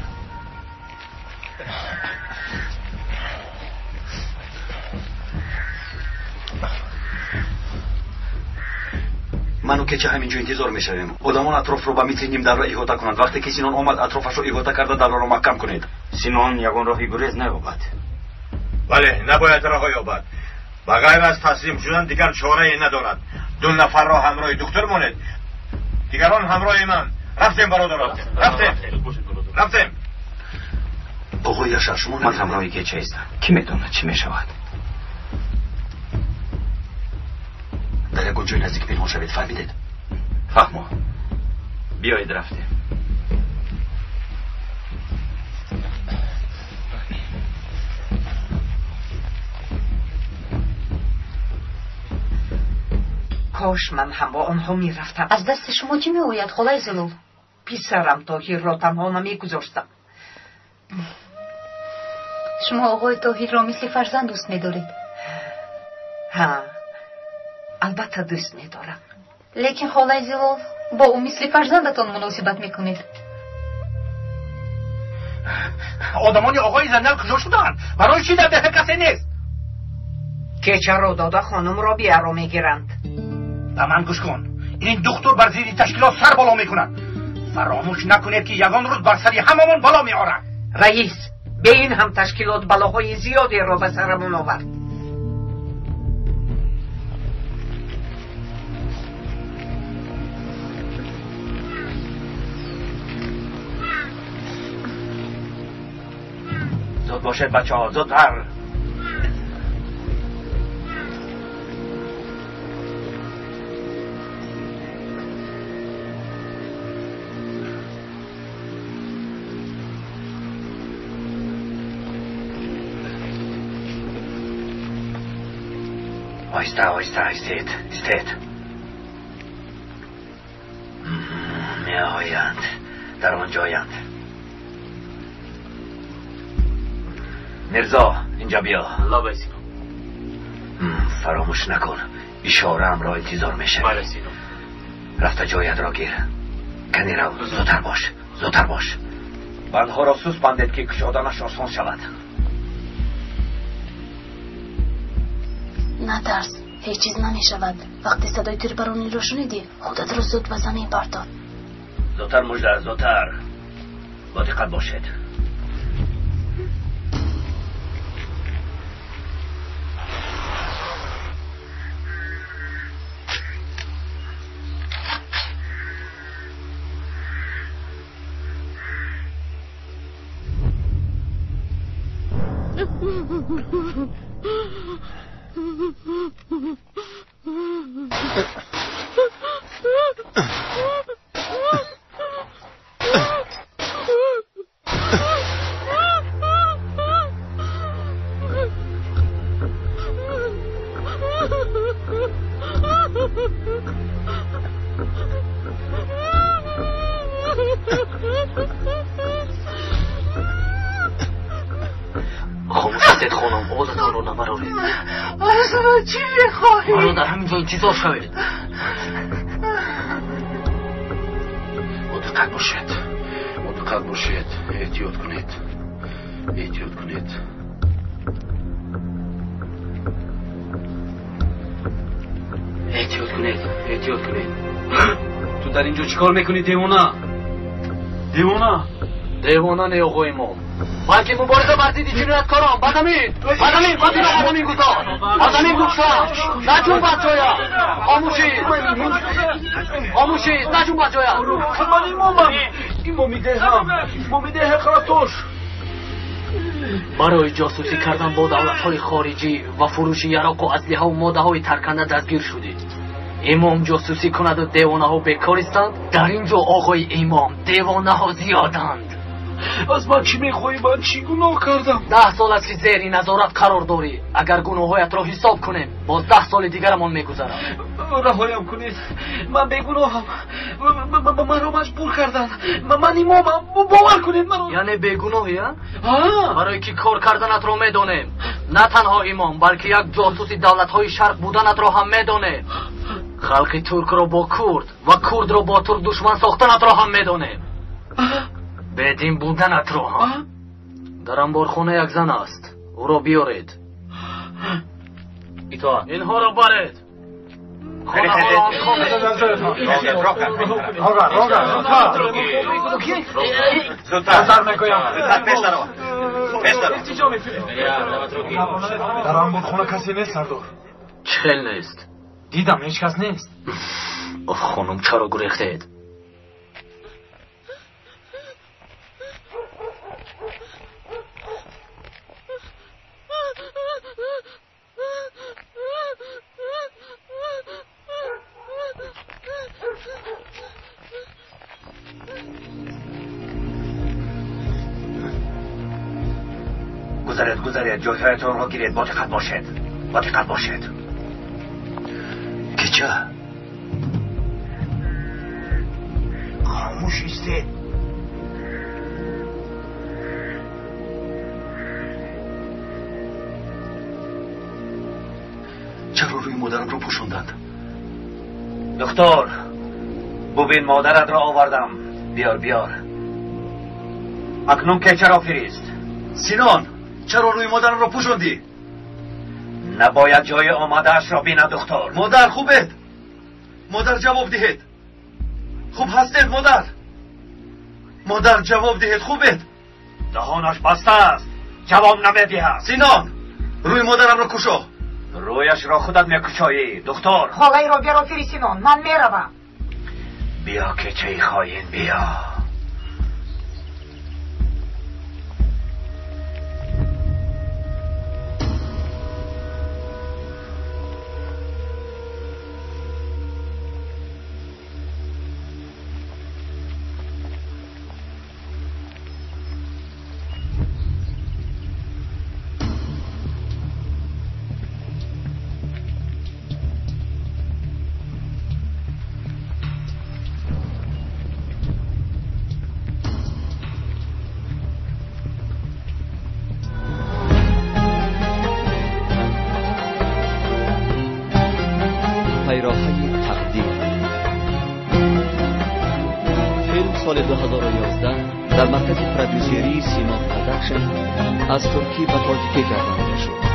Ману кеча ҳамин ҷо интизор мешавем. Одамон атрофро ба мисли нимдавра иҳота кунанд. Вақте ки Синон омад, атрофашро иҳота карда давраро маҳкам кунед. Синон ягон роҳи гурез наёбад. Бале, набояд роҳ ёбад. Ба ғайр аз таслим шудан дигар чорае надорад. Ду нафарро ҳамроҳи духтур монед, дигарон ҳамроҳи ман. Рафтем, бародарон, рафтем, рафтем. Оғои Яшар, шумо ман ҳамроҳи кеча истам. Кӣ медонад чӣ мешавад? Дар ягон ҷои наздик пинҳон шавед, фаҳмидед? Фаҳмо. Биёед, рафтем. Кош ман ҳам бо онҳо мерафтам. Аз дасти шумо чӣ меояд, холаи Зулол? Писарам Тоҳирро танҳо намегузоштам. Шумо оғои Тоҳирро мисли фарзанд дӯст медоред? Ҳа, албатта дӯст медорам. Лекин холаи Зулол, бо ӯ мисли фарзандатон муносибат мекунед. Одамони оғои Зайнал куҷо шудаанд? Барои чӣ дар деҳа касе нест? Кечаро дода хонум Робияро мегиранд. Ба ман гӯш кун. Ин духтур бар зидди ташкилот сар боло мекунад. Фаромӯш накунед, ки ягон рӯз бар сари ҳамамон бало меорад. Раис, бе ин ҳам ташкилот балоҳои зиёдеро ба сарамон овард. Зуд бошед бачаҳо, зудтар. Оҳиста, оҳиста, истед, истед. Меоянд, дар он ҷоянд. Мирзо, инҷа биё. Лабай Сино. Фаромӯш накун, ишораамро интизор мешавӣ. Бале Сино. Рафта ҷоятро гир. Кани рав, зудтар бош, зудтар бош. Бандҳоро суст бандед, ки кушоданаш осон шавад. Натарс, ҳеҷ чиз намешавад. Вақте садои тирбарониро шунидӣ, худатро зуд ба замин партов. Зудтар, Мужда, зудтар. Бо диққат бошед. Хомӯш ҳастед хонум, овозатонро набароред. Аз ман чӣ мехоҳӣ? Маро дар ҳамин ҷо интизор шавед. Бо диққат бошед, бо диққат бошед, эҳтиёт кунед, эҳтиёт кунед. Эҳтиёт кунед, эҳтиёт кунед. Ту дар ин ҷо чӣ кор мекунӣ, девона? Девона? Девона не, оғои имом, балки мубориза бар зидди ҷинояткорон. Ба замин, ба замин, қотилро ба замин гузор, ба замин гузор. Наҷун бар ҷоя. Хомӯшед, хомӯшед, наҷун бар ҷоя. Ман имомам, имоми деҳам, имоми деҳа Қаратош. Барои ҷосусӣ кардан бо давлатҳои хориҷӣ ва фурӯши яроқу аслиҳаву моддаҳои тарканда дастгир шудед. Имом ҷосусӣ кунаду девонаҳо бекористанд? Дар ин ҷо оғои имом, девонаҳо зиёданд. Аз ман чӣ мехоҳӣ? Ман чӣ гуноҳ кардам? 10 сол аст, ки зери назорат қарор дорӣ. Агар гуноҳҳоятро ҳисоб кунем, боз 10 соли дигарамон мегузарад. Раҳоям кунед, ман бегуноҳам. Маро маҷбур карданд. Ман имомам, бовар кунед маро. Яъне бегуноҳӣ, а? Барои ки кор карданатро медонем. На танҳо имом, балки як ҷосуси давлатҳои шарқ буданатро ҳам медонем. Халқи туркро бо курд ва курдро бо турк душман сохтанатро ҳам медонем. Бедин буданатро ҳам. Дар анборхона як зан аст, ӯро биёред. Итоат. Инҳоро баред. Зудтар мегӯям. Пеш даро, пеш даро. Дар анборхона касе нест, сардор. Чӣ хел нест? Дидам, ҳеҷ кас нест. Оф, хонум, чаро гурехтед? Гузаред, гузаред, ҷойҳоятонро гиред. Бо диққат бошед, бо диққат бошед. Кича, хомӯш истед. Чаро рӯи модарамро пӯшонданд? Духтур, бубин, модаратро овардам. Биёр, биёр. Акнун кечаро фирист. Синон, чаро рӯи модарамро пӯшондӣ? Набояд ҷои омадаашро бинад, духтур. Модар, хубед? Модар, ҷавоб диҳед. Хуб ҳастед, модар? Модар, ҷавоб диҳед, хубед? Даҳонаш баста аст, ҷавоб намедиҳад. Синон, рӯи модарамро кушо. Рӯяшро худат мекушоӣ, духтур. Холаиро биёро фири, Синон, ман меравам. Биё, кечаи хоин, биё. Соли 2011 дар маркази продюсерии Сима Продакшн аз туркӣ ба тоҷикӣ гардонида шуд.